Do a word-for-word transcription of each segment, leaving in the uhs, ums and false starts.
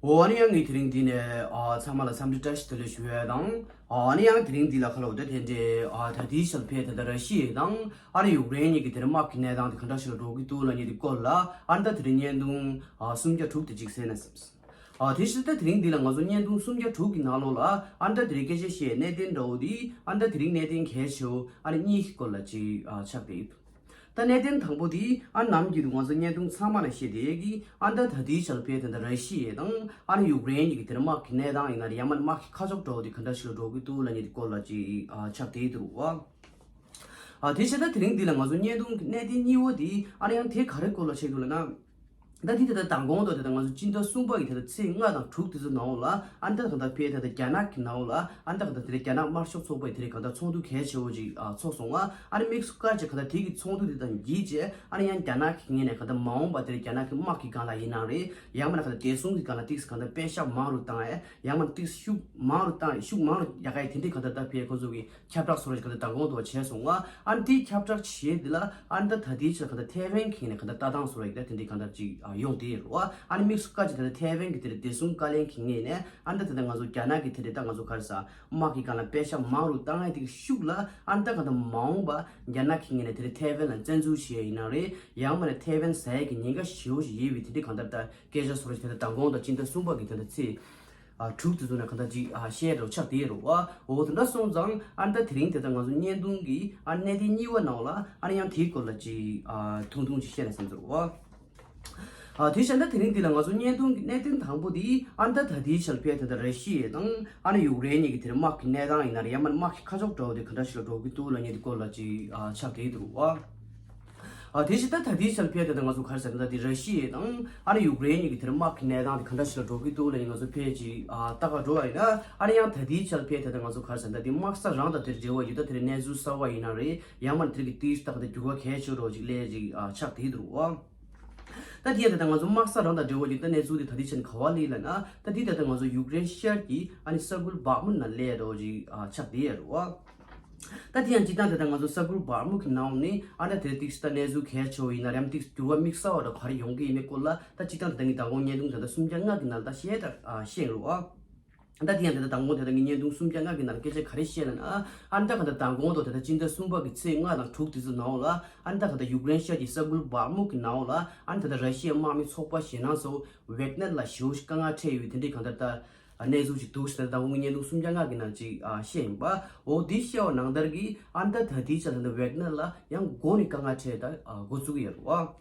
འོ་ཨ་ནི་ཡང་ངས་དེ་རིང་འདི་ནས་ཨ་ཚང་མ་ལ་འཚམས་འདྲི་བཀྲ་ཤིས་བདེ་ལེགས་ཞུ་ཡས་དང་། ཨ་ནི་ཡང་དེ་རིང་འདི་ལ་ཁ་ལོ་ད་དེ་འདྲའི་ཨ་ད་ལྟའི་ཆར་ཕེ་ད་ལྟ་ར་ཤི་ཡ་དང་ཨ་ནི་ཡུཀ་རེན་གཉིས་ཀྱི་དེ་རིང་དམག་གི་གནས་སྟངས་དེ་ག་འདྲ་ཞིག་ལ་འགྲོ་གི་འདུག་ལབ་མཁན་དེ་སྐོར་ལ་ཨ་ནི་ད་དེ་རིང་བརྙན་ཐུང་ཨ་སུམ་བརྒྱ་དྲུག་དེ་ཅིག་གསན་ན་བསམས། ཨ་དེ་བཞིན་ད་དེ་རིང་འདི་ལ་ང་ཚོ་བརྙན་ཐུང་སུམ་བརྒྱ་དྲུག་གི་ནང་ལོགས་ལ་ཨ་ནི་ད་དེ་རིང་སྐད་ཆ་བཤད་གནད་དོན་འདྲ་བོ་དེ་ཨ་ནི་ད་དེ་རིང་གནད་དོན་གལ་ཆེ་བོ་ཨ་ནི་གཉིས་ཀྱི་སྐོར་ལ་ཅིག་ཨ་ཆགས་བསྡད་ཡོད། ད་གནད་དོན་དང་པོ་དེ་ཨ་ནམ་རྒྱུན་དུ་ང་ཚོ་བརྙན་ཐུང་ཚང་མ་ལ་བཤད་བསྡད་ཀྱི་ཨ་ནི་ད་ད་ལྟའི་ཆར་ཕེ་ད་ལྟ་ར་ཤི་ཡ་དང་ཨ་ནི་ཡུཀ་རེན་གཉིས་ཀྱི་དེ་རིང་དམག་གི་གནས་སྟངས་ཡིན་ན་རེད། ཡང་མིན་དམག་གི་ཁ་ཕྱོགས་འདྲ་བོ་དེ་ག་འདྲ་ཞིག་ལ་འགྲོ་གི་འདུག་ལབ་མཁན་དེ་སྐོར་ལ་ཅིག་ཨ་ཆགས་བསྡད་འདུག་བ། ཨ་དེ་བྱས་ད་དེ་རིང་འདི་ལ་ང་ཚོ་བརྙན་ཐུང་གི་གནད་དོན་གཉིས་པ་དེ་ཨ་ནི་ཡང་དེ་ག་རེ་སྐོར་ལ་བཤད་འདུག་ལབ་ན། ད་དེ་ད་ལྟ་མདང་དགོང་དང་དེ་ད་ང་ཚོ་སྤྱི་ཟླ་གསུམ་པ་གི་དེ་ད་ཚེས་ལྔ་དང་དྲུག་དེ་ཚོ་ནང་ལ་ཨ་ནི་ད་གང་ལྟར་ཕེ་ད་ད་རྒྱ་ནག་གི་ནང་ལ་ཨ་ནི་ད་གང་ལྟར་དེ་རྒྱ་ནག་དམར་ཤོག་ཚོགས་པའི་དེ་རིང་གང་ལྟར་ཚོགས་འདུ་གལ་ཆེ་བོ་ཅིག་ཨ་ཚོགས་སོང་ང་། ཨ་ནི་དམིགས་སུ་བཀར་བྱས་གང་ལྟར་དེ་གི་ཚོགས་འདུ་དེ་དང་འགྱིག་བྱས་ཨ་ནི་ཡང་རྒྱ་ནག་གི་ངོས་ནས་གང་ལྟར་མ་འོངས་པ་དེ་རིང་རྒྱ་ནག་གི་དམག་གི་སྒང་ལ་ཡིན་ན་རེད། ཡང་མིན་ན་གང་ལྟར་བདེ་སྲུང་གི་སྒང་ལ་ཏིག་གང་ལྟར་པེ་ཤ་མང་རུ་བཏང་ཡས། ཡང་མིན་ན་ཏིག་ཤུགས་མང་རུ་བཏང་ཤུགས་མང་རུ་རྒྱག་ཡས་དེ་འདྲའི་གང་ལྟར་ད་ཕེ་ཁོ་ཚོ་གི་ཁྱབ་བསྒྲགས་སོགས་རེ་གང་ལྟར་མདང་དགོང་དུ་བྱས་སོང་ང་། ཨ་ནི་དེའི་ཁྱབ་བསྒྲགས་བྱས་དེ་ལ་ཨ་ནི་ད་ད་ལྟའི་ཆར་གང་ལྟར་ཐའེ་ཝན་གྱི་ངོས་ནས་གང་ལྟར་ལྟ་སྟངས་སོགས་རེ་ད་དེ་འདྲའི་གང་ལྟར་ཅིག་ཡོང་བསྡད་ཡོད་རེད་བ། ཨ་ནི་དམིགས་སུ་བཀར་བྱས་ད་ལྟ་ཐའེ་ཝན་གྱི་དེ་རེད་བདེ་སྲུང་བཀའ་བློན་གྱི་ངོས་ནས་ཨ་ནི་ད་ད་ལྟ་ང་ཚོ་རྒྱ་ནག་གི་དེ་རེད་ད་ང་ཚོ་ག་རེ་ཟ་དམག་གི་སྒང་ལ་པེ་ཤ་མང་རུ་བཏང་ཡས་དེ་གི་ཤུགས་ལ་ཨ་ནི་ད་གང་ལྟར་མ་འོངས་པ་རྒྱ་ནག་གི་ངོས་ནས་དེ་རེད་ཐའེ་ཝན་ལ་བཙན་འཛུལ་བྱས་ཡིན་ན་རེད། ཡང་མིན་ན་ཐའེ་ཝན་ཟ་ཡས་ཀྱི་ཉེན་ཁ་ཞེ་པོ་ཞིག་ཡོད་པའི་དེ་འདྲའི་གང་ལྟར་ད་སྐད་ཆ་སོགས་རེ་དེ་ད་མདང་དགོང་དང་སྤྱི་ཟླ་གསུམ་པ་གི་དེ་ད་ཚེས་ཨ་དྲུག་དེ་ཚོ་ནས་གང་ལྟར་ཅིག་ཨ་བཤད་འགྲོ་ཆགས་བསྡད་རེད་བ། འོ་དེ་འདྲ་སོང་ཙང་ཨ་ནི་ད་དེ་རིང་དེ་ད་ང་ཚོ་བརྙན་ཐུང་གི་ཨ་གནད་དོན་གཉིས་པ་ནང་ལ་ཨ་ནི་ཡང་དེའི་སྐོར་ལ་ཅིག་ཨ་ཐུང་ཐུང་ཅིག་བཤད་ན་བསམ་ཚོར་བ། ཨ་དེ་བཞིན་ད་དེ་རིང་འདི་ལ་ང་ཚོ་བརྙན་ཐུང་གི་གནད་དོན་དང་པོ་དེ་ཨ་ནི་ད་ད་ལྟའི་ཆར་ཕེ་ད་ལྟ་ར་ཤི་ཡ་དང་ཨ་ནི་ཡུཀ་རེན་གཉིས་ཀྱི་དེར་དམག་གི་གནས་སྟངས་ཡིན་ན་རེད། ཡང་མིན་དམག་གི་ཁ་ཕྱོགས་འདྲ་བོ་དེ་ག་འདྲ་ཞིག་ལ་འགྲོ་གི་འདུག་ལབ་མཁན་དེ་སྐོར་ལ་ཅིག་ཨ་ཆགས་བསྡད་འདུག་བ། ཨ་དེ་བཞིན་ད་ད་ལྟའི་ཆར་ཕེ་ད་ལྟ་ང་ཚོ་ག་རེ་ཟེར་ན་ད་དེ་ར་ཤི་ཡ་དང་ཨ་ནི་ཡུཀ་རེན་གཉིས་ཀྱི་དེར་དམག་གི་གནས་སྟངས་དེ་ག་འདྲ་ཞིག་ལ་འགྲོ་གི་འདུག་ལབ་མཁན་ང་ཚོ་ཕེ་ཅིག་ཨ་ལྟ་ག་འགྲོ་བ་ཡིན་ན། ཨ་ནི་ཡང་ད་ལྟའི་ཆར་ཕེ་ད་ལྟ་ང་ཚོ་ག་རེ་ཟེར་ན་ད་དེ་དམག་ས་རང་དང་དེར་འབྲེལ་བ་ཡོད་ད་དེ་རིང་གནས་ཚུལ་གསར་བ་ཡིན་ན་རེད། ཡང་མིན་དེ་རིང་གི་དེའི་ད་ག་ད་འགྱུར་བ་གལ་ཆེ་འགྲོ་ཅིག་སླེབས་ཅིག་ཨ་ཆགས་བསྡད་འདུག་བ། ད་དེ་ཡང་ད་ལྟ་ང་ཚོ་དམག་ས་རང་དང་འབྲེལ་བ་ཡོད་ད་གནས་ཚུལ་དེ་ད་ལྟའི་ཆར་ག་བ་སླེབས་ལབ་ན། ད་དེ་ད་ལྟ་ང་ཚོ་ཡུཀ་རེན་ཤར་གྱི་ཨ་ནི་ས་ཁུལ་བག་མུན་ན་སླེབས་འགྲོ་ཅིག་ཨ་ཆགས་བསྡད་ཡོད་རེད་བ། ད་དེ་ཡང་སྤྱིར་བཏང་ད་ལྟ་ང་ཚོ་ས་ཁུལ་བག་མུན་གྱི་ནང་ནས་ཨ་ནི་དེ་ཏིག་ད་གནས་ཚུལ་གལ་ཆེ་བོ་ཡིན་ན་རེད། ཡང་ཏིག་འགྱུར་བ་དམིགས་བསལ་བ་འདྲ་ག་རེ་ཡོང་གི་ཡིན་མིན་སྐོར་ལ་ད་སྤྱིར་བཏང་ད་ལྟ་ངས་མདང་དགོང་བརྙན་ཐུང་ད་ལྟ་སུམ་བརྒྱ་ལྔ་གི་ནང་ལ་ད་བཤད་ད་ཨ་བཤད་རེད་བ། ད་དེ་ཡང་ད་ལྟ་མདང་དགོང་ད་ལྟ་ངས་བརྙན་ཐུང་སུམ་བརྒྱ་ལྔ་གི་ནང་ལ་སྐད་ཆ་ག་རེ་བཤད་ལབ་ན། ཨ་ནི་ད་ག་ད་མདང་དགོང་དང་ད་ལྟ་སྤྱི་ཟླ་གསུམ་པ་གི་ཚེས་ལྔ་དང་དྲུག་དེ་ཚོ་ནང་ལ་ཨ་ནི་ད་ག་ད་ཡུཀ་རེན་ཤར་གྱི་ས་ཁུལ་བག་མུག་གི་ནང་ལ་ཨ་ནི་ད་ལྟ་ར་ཤི་ཡའི་དམག་མི་ཚོགས་པ་ཞེད་སྣང་ཚོ་ཝེག་ནར་ལ་ཞེ་པོ་ཞིག་དཀའ་ངལ་འཕྲད་ཡོད་དེ་འདྲའི་གང་ལྟར་ད་གནས་ཚུལ་ཞིག་འདུག་ཟེར་ད་མདང་དགོང་གི་བརྙན་ཐུང་སུམ་བརྒྱ་ལྔ་གི་ནང་ཅིག་ཨ་བཤད་ཡིན་པ། འོ་དེ་བཤད་པ་ནང་ལྟར་གྱི་ཨ་ནི་ད་ད་ལྟའི་ཆར་ད་ལྟ་ཝེག་ནར་ལ་ཡང་འགོ་ནས་དཀའ་ངལ་འཕྲད་ད་ཨ་འགོ་བཙུགས་ཀྱི་ཡོད་རེད་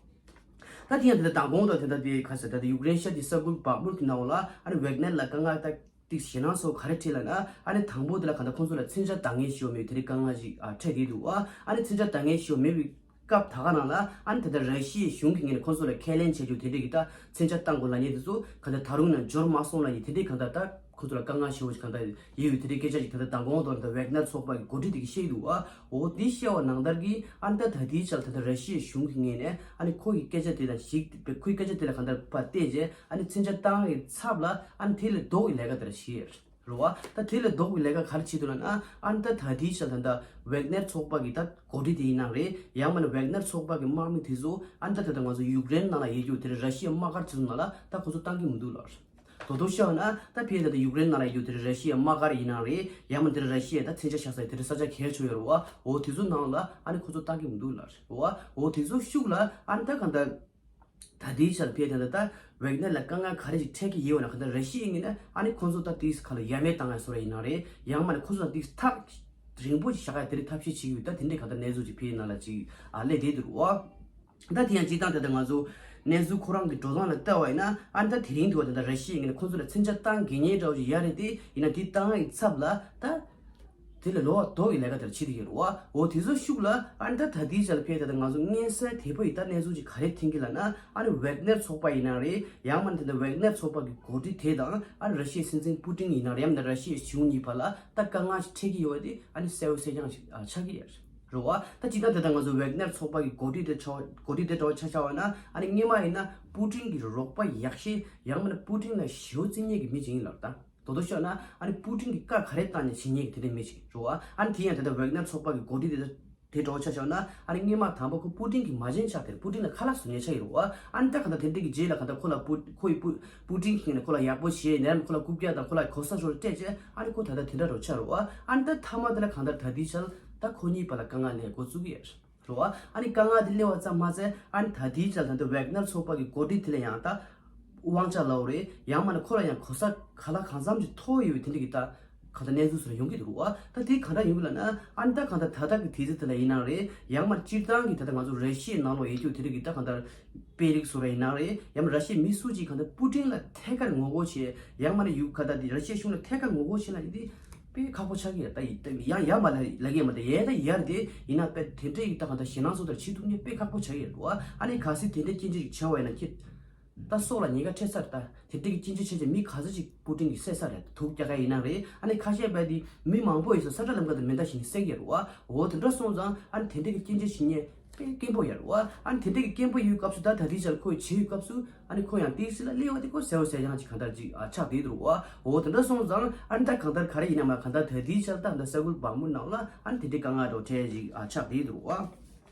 བ། ད་དེ་ཡང་དེ་ལྟར་མདང་དགོང་དང་དེ་ལྟར་དེ་ག་ཟེར་ད་ལྟ་ཡུཀ་རེན་ཤར་གྱི་ས་ཁུལ་བག་མུག་གི་ནང་ལ་ཨ་ནི་ཝེག་ནར་ལ་དཀའ་ངལ་ད་ཏིག་ཞེད་སྣང་སོགས་ག་རེ་འཕྲད་ལབ་ན། ཨ་ནི་དང་པོ་དེ་ལ་གང་ལྟར་ཁོང་ཚོ་ལ་མཚོན་ཆ་འདང་ངེས་ཤོར་མེད་དེ་རིང་དཀའ་ངལ་ཞིག་ཨ་འཕྲད་བསྡད་འདུག་བ། ཨ་ནི་མཚོན་ཆ་འདང་ངེས་ཤོར་མེད་པའི་སྐབས་ད་ག་ནང་ལ་ཨ་ནི་ད་ལྟ་ར་ཤི་ཡའི་གཞུང་གི་ངོས་ནས་ཁོང་ཚོ་ལ་ཁས་ལེན་བྱེད་རྒྱུ་དེ་འདྲས་ཀྱི་ད་མཚོན་ཆ་བཏང་དགོས་ལབ་མཁན་དེ་ཚོ་གང་ལྟར་ད་རུང་ནང་འབྱོར་མ་སོང་ལབ་མཁན་དེ་འདྲས་གང་ལྟར་ད། ཁོ་ཚོ་ལ་དཀའ་ངལ་ཞེ་པོ་ཞིག་གང་ལྟར་ཡོད་ཡོད་དེ་འདྲའི་སྐད་ཆ་ཞིག་ད་ལྟ་མདང་དགོང་དང་ད་ཝེག་ནར་ཚོགས་པ་གི་འགོ་ཁྲིད་དེ་གིས་བཤད་འདུག་བ། འོ་དེ་བཤད་པ་ནང་ལྟར་གྱི་ཨ་ནི་ད་ད་ལྟའི་ཆར་ད་ལྟ་ར་ཤི་ཡའི་གཞུང་གི་ངོས་ནས་ཨ་ནི་ཁོ་གི་སྐད་ཆ་དེ་དང་གཞིགས་ཁོའི་སྐད་ཆ་དེ་ལ་གང་ལྟར་ཕར་བལྟས་རྗེས་ཨ་ནི་མཚོན་ཆ་བཏང་བའི་ཚབ་ལ་ཨ་ནི་དེ་ལས་ལྡོག་གི་ལས་ཀ་དེ་འདྲ་བྱས་རེད་བ། ད་དེ་ལས་ལྡོག་གི་ལས་ཀ་ག་རེ་བྱེད་འདུག་ལབ་ན། ཨ་ནི་ད་ད་ལྟའི་ཆར་ད་ལྟ་ཝེག་ནར་ཚོགས་པ་གི་ད་འགོ་ཁྲིད་དེ་ཡིན་ན་རེད། ཡང་མིན་ན་ཝེག་ནར་ཚོགས་པ་གི་དམག་མི་དེ་ཚོ་ཨ་ནི་ད་ད་ལྟ་ང་ཚོ་ཡུཀ་རེན་ནང་ལ་ཡོད་རྒྱུ་དེ་རེད། ར་ཤི་ཡའི་དམག་སྒར་དེ་ཚོ་ནང་ལ་ད་ཁོ་ཚོ་བཏང་གི་མི་འདུག་ལབ། དོ་དོ་ཤོད་ན་ད་ཕེ་ད་ད་ཡུཀ་རེན་ནང་ལ་ཡོད་དེ་རེད། ར་ཤི་ཡའི་དམག་སྒར་ཡིན་ན་རེད། ཡང་མིན་དེ་རེད་ར་ཤི་ཡའི་ད་མཚོན་ཆ་བཞག་ས་དེ་རེད་ས་ཆ་གལ་ཆེ་ཡོད་རེད་བ། འོ་དེ་ཚོ་ནང་ལ་ཨ་ནི་ཁོ་ཚོ་བཏང་གི་མི་འདུག་ལབ་རེད་བ། འོ་དེ་ཚོ་ཤུགས་ལ་ཨ་ནི་ད་གང་ལྟར་ད་ལྟའི་ཆར་ཕེ་ད་ད་ད་ཝེག་ནར་ལ་དཀའ་ངལ་ག་རེ་ཞིག་འཕྲད་ཀྱི་ཡོད་ན་གང་ལྟར་ར་ཤི་ཡའི་ངོས་ནས་ཨ་ནི་ཁོ་ཚོ་ད་དེའི་ཁ་ལ་ཡ་མེད་བཏང་ཡ་བཟོ་འདྲ་ཡིན་ན་རེད། ཡང་མིན་ན་ཁོ་ཚོ་ད་དེའི་ཐག་རིང་པོ་ཞིག་བཞག་ཡ་དེ་རིང་ཐབས་ཤེས་བྱེད་ཀྱི་ཡོད། ད་དེ་འདྲའི་གང་ལྟར་གནས་ཚུལ་ཅིག་ཕེ་ནང་ལ་ཅིག་ཨ་སླེབས་བསྡད་འདུག་བ། ད་དེ་ཡང་སྤྱིར་བཏང་ད་ལྟ་ང་ཚོ་གནས་ཚུལ་ཁོ་རང་གི་འགྲོ་སྟངས་ལ་བལྟས་པ་ཡིན་ན་ཨ་ནི་ད་དེ་རིང་དུ་བ་ད་ལྟ་ར་ཤི་ཡའི་ངོས་ནས་ཁོང་ཚོ་ལ་མཚོན་ཆ་བཏང་དགོས་ངེས་འདྲ་བོ་ཞིག་ཡོད་རེད་དེ། ཡིན་ན་དེ་བཏང་ཡའི་ཚབ་ལ་ད་དེ་ལས་ལོག་ལྡོག་གི་ལས་ཀ་དེ་འདྲ་བྱེད་བསྡད་ཀྱི་རེད་བ། འོ་དེ་ཚོ་ཤུགས་ལ་ཨ་ནི་ད་ད་ལྟའི་ཆར་ཕེ་ད་ལྟ་ང་ཚོ་མངོན་གསལ་དོད་པོ་ཡིས་ད་གནས་ཚུལ་ཅིག་ག་རེ་ཐོན་གྱི་ལབ་ན། ཨ་ནི་ཝེག་ནར་ཚོགས་པ་ཡིན་ན་རེད། ཡང་མིན་ད་ལྟ་ཝེག་ནར་ཚོགས་པ་གི་འགོ་ཁྲིད་དེ་དང་ཨ་ནི་ར་ཤི་ཡའི་སྲིད་འཛིན་པུ་ཏིན་ཡིན་ན་རེད། ཡང་མིན་ད་ར་ཤི་ཡའི་གཞུང་གཉིས་བར་ལ་ད་དཀའ་ངལ་ཞིག་འཕྲད་ཀྱི་ཡོད་པ་དེ་ཨ་ནི་གསལ་པོ་གསལ་རྐྱང་ཞིག་ཨ་ཆགས་ཀྱི་ཡོད་རེད། རེད་བ། ད་སྤྱིར་བཏང་དེ་ལྟར་ང་ཚོ་ཝེག་ནར་ཚོགས་པ་གི་འགོ་ཁྲིད་དེ་ཆགས་འགོ་ཁྲིད་དེ་འདྲ་བོ་ཆ་བཞག་པ་ན་ཨ་ནི་སྔོན་མ་ཡིན་ན་པུ་ཏིན་གྱི་རོགས་པ་ཡག་ཤོས། ཡང་མིན་ན་པུ་ཏིན་ལ་ཞེ་པོ་བརྩི་མཁན་གྱི་མི་ཅིག་ཡིན་ལབ། ད་དོ་དོ་ཤོད་ན་ཨ་ནི་པུ་ཏིན་གྱི་བཀའ་ག་རེ་བཏང་ནས་བྱེད་མཁན་གྱི་དེ་འདྲའི་མི་ཅིག་རེད་བ། ཨ་ནི་དེ་ཡང་དེ་ལྟར་ཝེག་ནར་ཚོགས་པ་གི་འགོ་ཁྲིད་དེ་ད་ དེ་འདྲ་བོ་ཆ་བཞག་ན་ཨ་ནི་སྔོན་མ་དང་པོ་ཁོ་པུ་ཏིན་གྱི་མ་བྱན་ཆགས་དེར་པུ་ཏིན་ལ་ཁ་ལག་བཟོ་མཁན་ཆགས་ཡོད་རེད་བ། ཨ་ནི་ད་གང་ལྟར་དེ་འདྲ་གི་རྗེས་ལ་གང་ལྟར་ཁོ་ལ་པུ་ཁོ་ཡི་པུ་པུ་ཏིན་གྱི་ནས་ཁོ་ལ་ཡག་པོ་བྱས་ནས་ཁོ་ལ་གོ་ས་ཤོར་སྤྲད་རྗེས་ཨ་ནི་ཁོ་ད་ལྟ་དེ་འདྲ་འདྲ་བོ་ཆགས་རེད་བ། ཨ་ནི་ད་མཐའ་མ་དེ་ལ་གང་ལྟར་ད་ལྟའི་ཆར་ད་ཁོ་གཉིས་བར་ལ་དཀའ་ངལ་སླེབས་འགོ་བཙུགས་ཀྱི་ཡོད་རེད། རེད་བ། ཨ་ནི་དཀའ་ངལ་དེ་སླེབས་པ་ཙམ་མ་ཟད་ཨ་ནི་ད་ལྟའི་ཆར་ད་ལྟ་ཝེག་ནར་ཚོགས་པ་གི་འགོ་ཁྲིད་དེ་ལ་ཡང་ད་དབང་ཆ་ལབ་རེད། ཡང་མིན་ན་ཁོ་ལ་ཡང་གོ་ས་ག་ལ་གང་འཚམ་ཅིག་ཐོབ་ཡོད་པའི་དེ་འདྲ་གི་ད་གང་ལྟར་གནས་ཚུལ་ཟེར་ཡོང་གི་འདུག་རེད་བ། ད་དེ་གང་འདྲ་ཡོང་གི་ལབ་ན་ཨ་ནི་ད་གང་ལྟར་ད་ལྟ་གི་དུས་ཚོད་དེ་ལ་ཡིན་ན་རེད། ཡང་མིན་ན་སྤྱིར་བཏང་གི་ད་ལྟ་ང་ཚོ་ར་ཤི་ཡའི་ནང་ལོགས་ཡོད་རྒྱུ་དེ་འདྲ་གི་ད་གང་ལྟར་དཔོན་རིགས་ཚོ་ར་ཡིན་ན་རེད། ཡང་མིན་ན་ར་ཤི་ཡའི་མི་སུ་གཅིག་གང་ལྟར་པུ་ཏིན་ལ་ཐད་ཀར་ངོ་རྒོལ་བྱས། ཡང་མིན་ན་ཡུ་ག་ད་དེ་ར་ཤི་ཡའི་གཞུང་ལ་ཐད་ཀར་ངོ་རྒོལ་བྱེད་ལ་ཡིན་དེ་དཔེ་ཁག་པོ་ཆགས་ཀྱི་ཡོད། ད་ཡིན་ད་ཡང་ཡར་མར་ལ་ལབ་ཀྱི་ཡོད་མ་རེད། ཡར་ད་ཡར་དེ་ཡིན་ན་དཔེ་དེ་འདྲའི་ཡིག་ད་གང་ལྟར་ཞེད་སྣང་ཚོ་དེར་བྱེད་ཐུབ་མཁན་དཔེ་ཁག་པོ་ཆགས་ཀྱི་ཡོད་རེད་བ། ཨ་ནི་གལ་སྲིད་དེ་འདྲའི་སྐྱོན་བརྗོད་ཅིག་བྱས་པ་ཡིན་ན་ཁྱེད་ད་སྲོག་ལ་ཉེན་ཁ་འཕྲད་ས་རེད། ད་དེ་འདྲའི་སྐྱོན་བརྗོད་བྱས་ཏེ་མི་ག་ཚོད་ཅིག་པུ་ཏིན་གྱིས་བསད་ས་རེད། དུག་རྒྱག་ག་ཡིན་ན་རེད། ཨ་ནི་ཁ་ཤས་པས་དེ་མི་མང་པོ་ཡིན་ཙང་ས་ཁྲ་ལམ་ཁ་དུ་མེ་མདའ་བཞིན་བསད་ཀྱི་ཡོད་རེད་བ། འོ་དེ་འདྲ་སོང་ཙང་ཨ་ནི་དེ་འདྲའི་སྐྱོན་བརྗོད་བྱེད་མཁན་དཔེ་དཀོན་པོ་ཡོད་རེད་བ། ཨ་ནི་དེ་འདྲའི་གི་དཀོན་པོ་ཡོད་སྐབས་སུ་ད་ད་ལྟའི་ཆར་ཁོས་བྱེད་ཡོད་སྐབས་སུ་ཨ་ནི་ཁོ་ཡང་ཏིག་ཙི་ལ་སླེབས་པ་དེ་ཁོ་ཟེར་བ་ཟེར་ཡང་ཅིག་གང་ལྟར་ཅིག་ཨ་ཆགས་བསྡད་འདུག་བ། འོ་དེ་འདྲ་སོང་ཙང་ཨ་ནི་ད་གང་ལྟར་ག་རེ་ཡིན་ན་མ་གང་ལྟར་ད་ལྟའི་ཆར་ད་ད་ས་ཁུལ་བག་མུ་ནང་ལ་ཨ་ནི་དེ་འདྲའི་དཀའ་ངལ་འདྲ་བོ་འཕྲད་ཅིག་ཨ་ཆགས་བསྡད་འདུག་བ།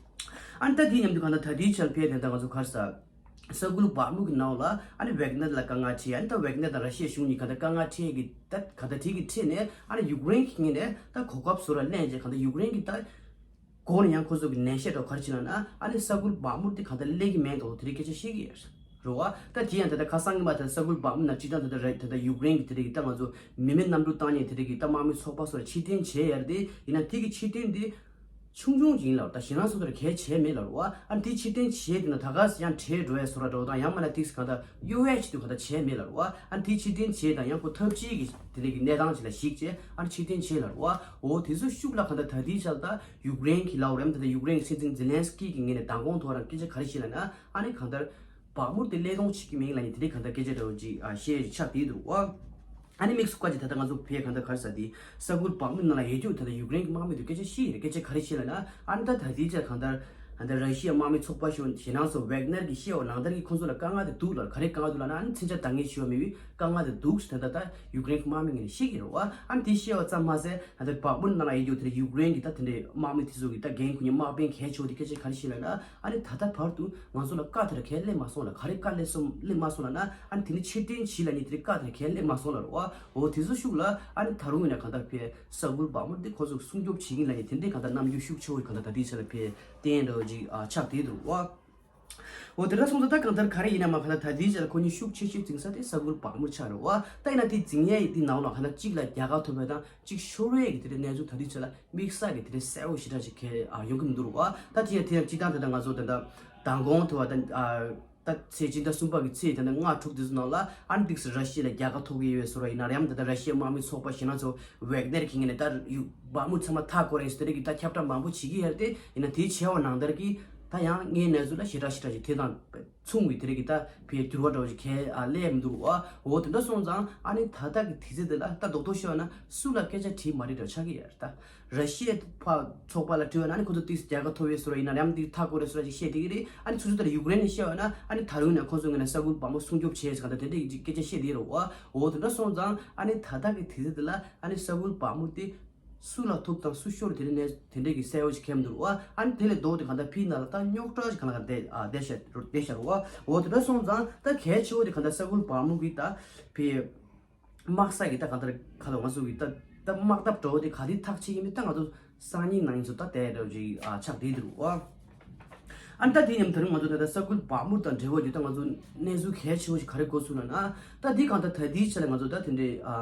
ཨ་ནི་ད་དེ་མཉམ་དུ་གང་ལྟར་ད་ལྟའི་ཆར་ཕེབས་དེ་ད་ང་ཚོ་ག་རེ་ཟ། ས་ཁུལ་བག་མུ་གི་ནང་ལ་ཨ་ནི་ཝེག་ནར་ལ་དཀའ་ངལ་འཕྲད། ཨ་ནི་ད་ཝེག་ནར་དང་ར་ཤི་ཡའི་གཞུང་གཉིས་གང་ལྟར་དཀའ་ངལ་འཕྲད་ཀྱི་ད་གང་ལྟར་དེ་གི་འཕྲད་ནས་ཨ་ནི་ཡུཀ་རེན་གྱི་ངོས་ནས་ད་གོ་སྐབས་བཟོ་ར་ལེན་བྱས་གང་ལྟར་ཡུཀ་རེན་གྱི་ད། གོང་ནས་ཡང་ཁོ་ཚོ་གི་ནན་བཤད་འདྲ་བོ་ག་རེ་བྱས་ན་ན་ཨ་ནི་ས་ཁུལ་བག་མུ་དེ་གང་ལྟར་སླེབས་ཀྱི་མེད་འདུག་དེ་རིགས་སྐད་ཆ་བཤད་ཀྱི་ཡོད་རེད་བ། ད་དེ་ཡང་ད་ལྟ་ཁ་སང་གི་མ་ད་ས་ཁུལ་བག་མུ་ནང་སྤྱིར་བཏང་ད་ལྟ་རེད། ད་ལྟ་ཡུཀ་རེན་གྱི་དེ་རིགས་ད་ང་ཚོ་མི་མེད་གནམ་གྲུ་བཏང་མཁན་དེ་རིགས་ཀྱི་ད་དམག་མི་ཚོགས་པ་སོགས་ཕྱིར་འཐེན་བྱས་ཡོད་རེད་དེ། ཡིན་ན་དེ་གི་ཕྱིར་འཐེན་དེ་ཆུང་ཆུང་ཅིག་ཡིན་ལབ། ད་ཞེད་སྣང་ཚོ་དེར་གལ་ཆེ་མེད་ལབ་རེད་བ། ཨ་ནི་དེ་ཕྱིར་འཐེན་བྱས་དེ་ན་ད་ག་ཡང་བྲལ་འགྲོ་ཡ་བཟོ་འདྲ་འདྲ་བོ་དང་ཡང་མིན་ན་ཏིག་ཙི་གང་ལྟར་གཡོ་ཡ་ཆེད་དུ་གང་ལྟར་བྱས་མེད་ལབ་རེད་བ། ཨ་ནི་དེ་ཕྱིར་འཐེན་བྱས་དང་ཡང་ཁོ་འཐབ་ཇུས་ཀྱི་དེ་འདྲ་གི་གནས་སྟངས་ཅིག་ལ་གཞིགས་བྱས་ཨ་ནི་ཕྱིར་འཐེན་བྱས་ལབ་རེད་བ། འོ་དེ་ཚོ་ཤུགས་ལ་གང་ལྟར་ད་ལྟའི་ཆར་ད་ཡུཀ་རེན་གྱི་ལབ་རེད། ད་ལྟ་ཡུཀ་རེན་གྱི་སྲིད་འཛིན་ཛེ་ལན་སི་ཀི་གི་ངོས་ནས་མདང་དགོང་ཐོག་རང་སྐད་ཆ་ག་རེ་བཤད་ལབ་ན་ཨ་ནི་གང་ལྟར་བག་མུར་དེ་ཀླད་སྟོང་བྱེད་ཀྱི་མིན་ལབ་ནས་དེ་འདྲའི་གང་ལྟར་སྐད་ཆ་འདྲ་བོ་ཅིག་ཨ་བཤད་ཆགས་བསྡད་འདུག་བ། ཨ་ནི་དམིགས་སུ་བཀར་ཅིག་ད་ལྟ་ང་ཚོ་ཕའི་གང་ལྟར་ག་རེ་ཟ་དེ་ས་ཁུལ་བག་མུ་ནང་ལ་ཡོད་རྒྱུ་ད་ལྟ་ཡུཀ་རེན་གྱི་དམག་མི་ཚོས་སྐད་ཆ་བཤད་ཡོད་རེད། སྐད་ཆ་ག་རེ་བཤད་ལབ་ན་ཨ་ནི་ད་ད་ལྟའི་ཆར་གང་ལྟར་ད་ལྟ་ར་ཤི་ཡ་དམག་མི་ཚོགས་པ་ཞོ་ཞེད་སྣང་ཚོ་ཝེག་ནར་གྱི་བཤད་པ་ནང་ལྟར་གྱི་ཁོང་ཚོ་ལ་དཀའ་ངལ་དེ་འདུག་ལབ། ག་རེ་དཀའ་ངལ་འདུག་ལབ་ན་ཨ་ནི་མཚོན་ཆ་འདང་ངེས་ཞུ་བ་མེད་པའི་དཀའ་ངལ་དེ་འདུག་ཟེར་ད་ལྟ་ད་ཡུཀ་རེན་གྱི་དམག་མི་ངོས་ནས་བཤད་ཀྱི་རེད་བ། ཨ་ནི་དེ་བཤད་པ་ཙམ་མ་ཟད་ད་ལྟ་བག་མུ་ནང་ལ་ཡོད་རྒྱུ་དེ་ལ་ཡུཀ་རེན་གྱི་ད་དེ་འདྲའི་དམག་མི་དེ་ཚོ་གི་ད་འགན་ཁུར་མཁན་དམག་དཔོན་གལ་ཆེ་བོ་དེ་སྐད་ཆ་ག་རེ་བཤད་ལབ་ན་ཨ་ནི་ད་ལྟ་བར་དུ་ང་ཚོ་ལ་བཀའ་དེ་འདྲ་གང་ཡང་སླེབས་མ་སོང་ལབ། ག་རེ་བཀའ་སླེབས་སོང་སླེབས་མ་སོང་ལབ་ན་ཨ་ནི་དེ་ནི་ཕྱིར་འཐེན་བྱེད་ལབ་ནི་དེ་རིགས་བཀའ་དེ་འདྲ་གང་ཡང་སླེབས་མ་སོང་ལབ་རེད་བ། འོ་དེ་ཚོ་ཤུགས་ལ་ཨ་ནི་ད་རུང་ཡིན་ན་གང་ལྟར་ཕའི་ས་ཁུལ་བག་མུ་དེ་ཁོ་ཚོ་སྲུང་སྐྱོབ་བྱེད་ཀྱིན་ལབ་ནི་དེ་འདྲའི་གང་ལྟར་རྣམ་འགྱུར་ཤུགས་ཆེ་བོ་གང་ལྟར་ད་ལྟའི་ཆ་ལ་ཕའི་བསྟན་འདྲ་བོ་ཅིག་ཨ་ཆགས་བསྡད་འདུག་བ། འོ་དེ་འདྲ་སོང་ཙང་ད་གང་ལྟར་ག་རེ་ཡིན་ན་མ་གང་ལྟར་ད་ལྟའི་ཆ་ལ་ཁོ་གཉིས་ཤུགས་ཆེ་ཤོས་འཛིང་ས་དེ་ས་ཁུལ་བག་མུ་ཆགས་རེད་བ། ད་ཡིན་ན་དེ་འཛིང་ཡས་ཡི་དེ་ནང་ལ་གང་ལྟར་གཅིག་ལ་རྒྱལ་ཁ་ཐོབ་པ་དང་གཅིག་ཤོར་བའི་གི་དེ་འདྲའི་གནས་ཚུལ་ད་ལྟའི་ཆ་ལ་དམིགས་བསལ་གི་དེ་འདྲའི་གསལ་བོ་ཞེ་དྲག་ཅིག་གལ་ཨ་ཡོང་གི་མི་འདུག་རུང་བ། ད་དེ་ཡང་དེ་ཡང་སྤྱིར་བཏང་དེ་ལྟར་ང་ཚོ་དེ་འདྲ་མདང་དགོང་དེ་བ་དང་ཨ་ད་ཚེས་སྤྱི་ཟླ་གསུམ་པ་གི་ཚེས་དེ་འདྲ་ལྔ་དྲུག་དེ་ཚོ་ནང་ལ་ཨ་ནི་ཏིག་ཙི་ར་ཤི་ཡ་ལ་རྒྱལ་ཁ་ཐོབ་ཀྱི་ཡོད་བཟོ་འདྲ་ཡིན་ན་རེད། ཡང་དེ་ལྟར་ར་ཤི་ཡའི་དམག་མི་ཚོགས་པ་ཞེད་སྣང་ཚོ་ཝེག་ནེར་གྱི་ངོས་ནས་ད་ཡུ་བག་མུ་ཚང་མ་མཐའ་བསྐོར་རེད་ཟེར་དེ་རིགས་ཀྱི་ད་ཁྱབ་བསྒྲགས་མང་པོ་བྱེད་ཀྱི་ཡོད་རེད་དེ། ཡིན་ན་དེ་བྱས་པ་ནང་ལྟར་གྱི་ད་ཡང་ངའི་གནས་ཚུལ་ལ་ཞེ་དྲག་ཞེ་དྲག་ཅིག་དེ་དང་མཚུངས་པའི་དེ་རིགས་ཀྱི་ད་ཕའི་འགྱུར་བ་འདྲ་བོ་ཞིག་གང་ཡང་ཨ་སླེབས་མི་འདུག་རུང་བ། འོ་དེ་འདྲ་སོང་ཙང་ཨ་ནི་ད་ལྟ་གི་དུས་ཚོད་འདི་ལ་ད་རྡོག་རྡོག་ཤོད་ན་སུ་ལ་སྐད་ཆ་དྲིས་མ་རེད་འདྲ་ཆགས་ཀྱི་ཡོད་རེད། ད་ར་ཤི་ཡའི་ཕ་ཚོགས་པ་ལ་དྲིས་པ་ན་ཨ་ནི་ཁོ་ཚོ་ཏིག་ཙི་རྒྱལ་ཁ་ཐོབ་ཡོད་བཟོ་འདྲ་ཡིན་ན་རེད། ཡང་ཏིག་ཙི་མཐའ་བསྐོར་རེད་བཟོ་འདྲ་ཅིག་བཤད་བསྡད་ཀྱི་རེད། ཨ་ནི་སོ་སོ་དེ་ལ་ཡུཀ་རེན་ནས་བཤད་པ་ན་ཨ་ནི་ད་རུང་ཡིན་ན་ཁོ་ཚོ་ངོས་ནས་ས་ཁུལ་བག་མུ་སྲུང་སྐྱོབ་བྱས་ཟེར་གང་ལྟར་དེ་འདྲའི་སྐད་ཆ་བཤད་བསྡད་རུང་བ། འོ་དེ་འདྲ་སོང་ཙང་ཨ་ནི་ད་ལྟ་གི་དུས་ཚོད་འདི་ལ་ཨ་ནི་ས་ཁུལ་བག་མུ་དེ་སུ་ལ་ཐུག་དང་སུ་ཤོར་དེ་འདྲ་ནས་དེ་འདྲའི་གི་གསལ་བོ་ཞིག་གང་ཡང་མི་འདུག་རུང་བ། ཨ་ནི་དེ་ལས་ལྡོག་སྟེ་གང་ལྟར་ཕའི་ནང་ལ་ད་རྙོག་དྲ་ཞིག་གང་ལ་གང་བསྡད་ཨ་བསྡད་ཤག་བསྡད་ཤག་རུང་བ། འོ་དེ་འདྲ་སོང་ཙང་ད་གལ་ཆེ་བོ་དེ་གང་ལྟར་ས་ཁུལ་བག་མུ་གི་ད་ཕའི་དམག་ས་གི་ད་གང་ལྟར་ཁ་ལ་ང་ཚོ་གི་ད་ད་དམག་འཐབ་འདྲ་བོ་དེ་ག་དུས་ཐག་ཆོད་ཀྱི་མིན་ད་ང་ཚོ་སང་ཉིན་གནངས་ཉིན་ཚོ་ད་དེ་འདྲ་བོ་ཅིག་ཨ་ཆགས་བསྡད་འདུག་རུང་བ། ཨ་ནི་ད་དེ་མཉམ་དུ་ང་ཚོ་ད་ལྟ་ས་ཁུལ་བག་མུ་དང་འབྲེལ་བ་ཡོད་ད་ང་ཚོ་གནས་ཚུལ་གལ་ཆེ་བོ་ཞིག་ག་རེ་གོ་སོང་ལབ་ན། ད་དེ་གང་ལྟར་ད་ལྟའི་ཆ་ལ་ང་ཚོ་ད་དེ་འདྲའི་ཨ་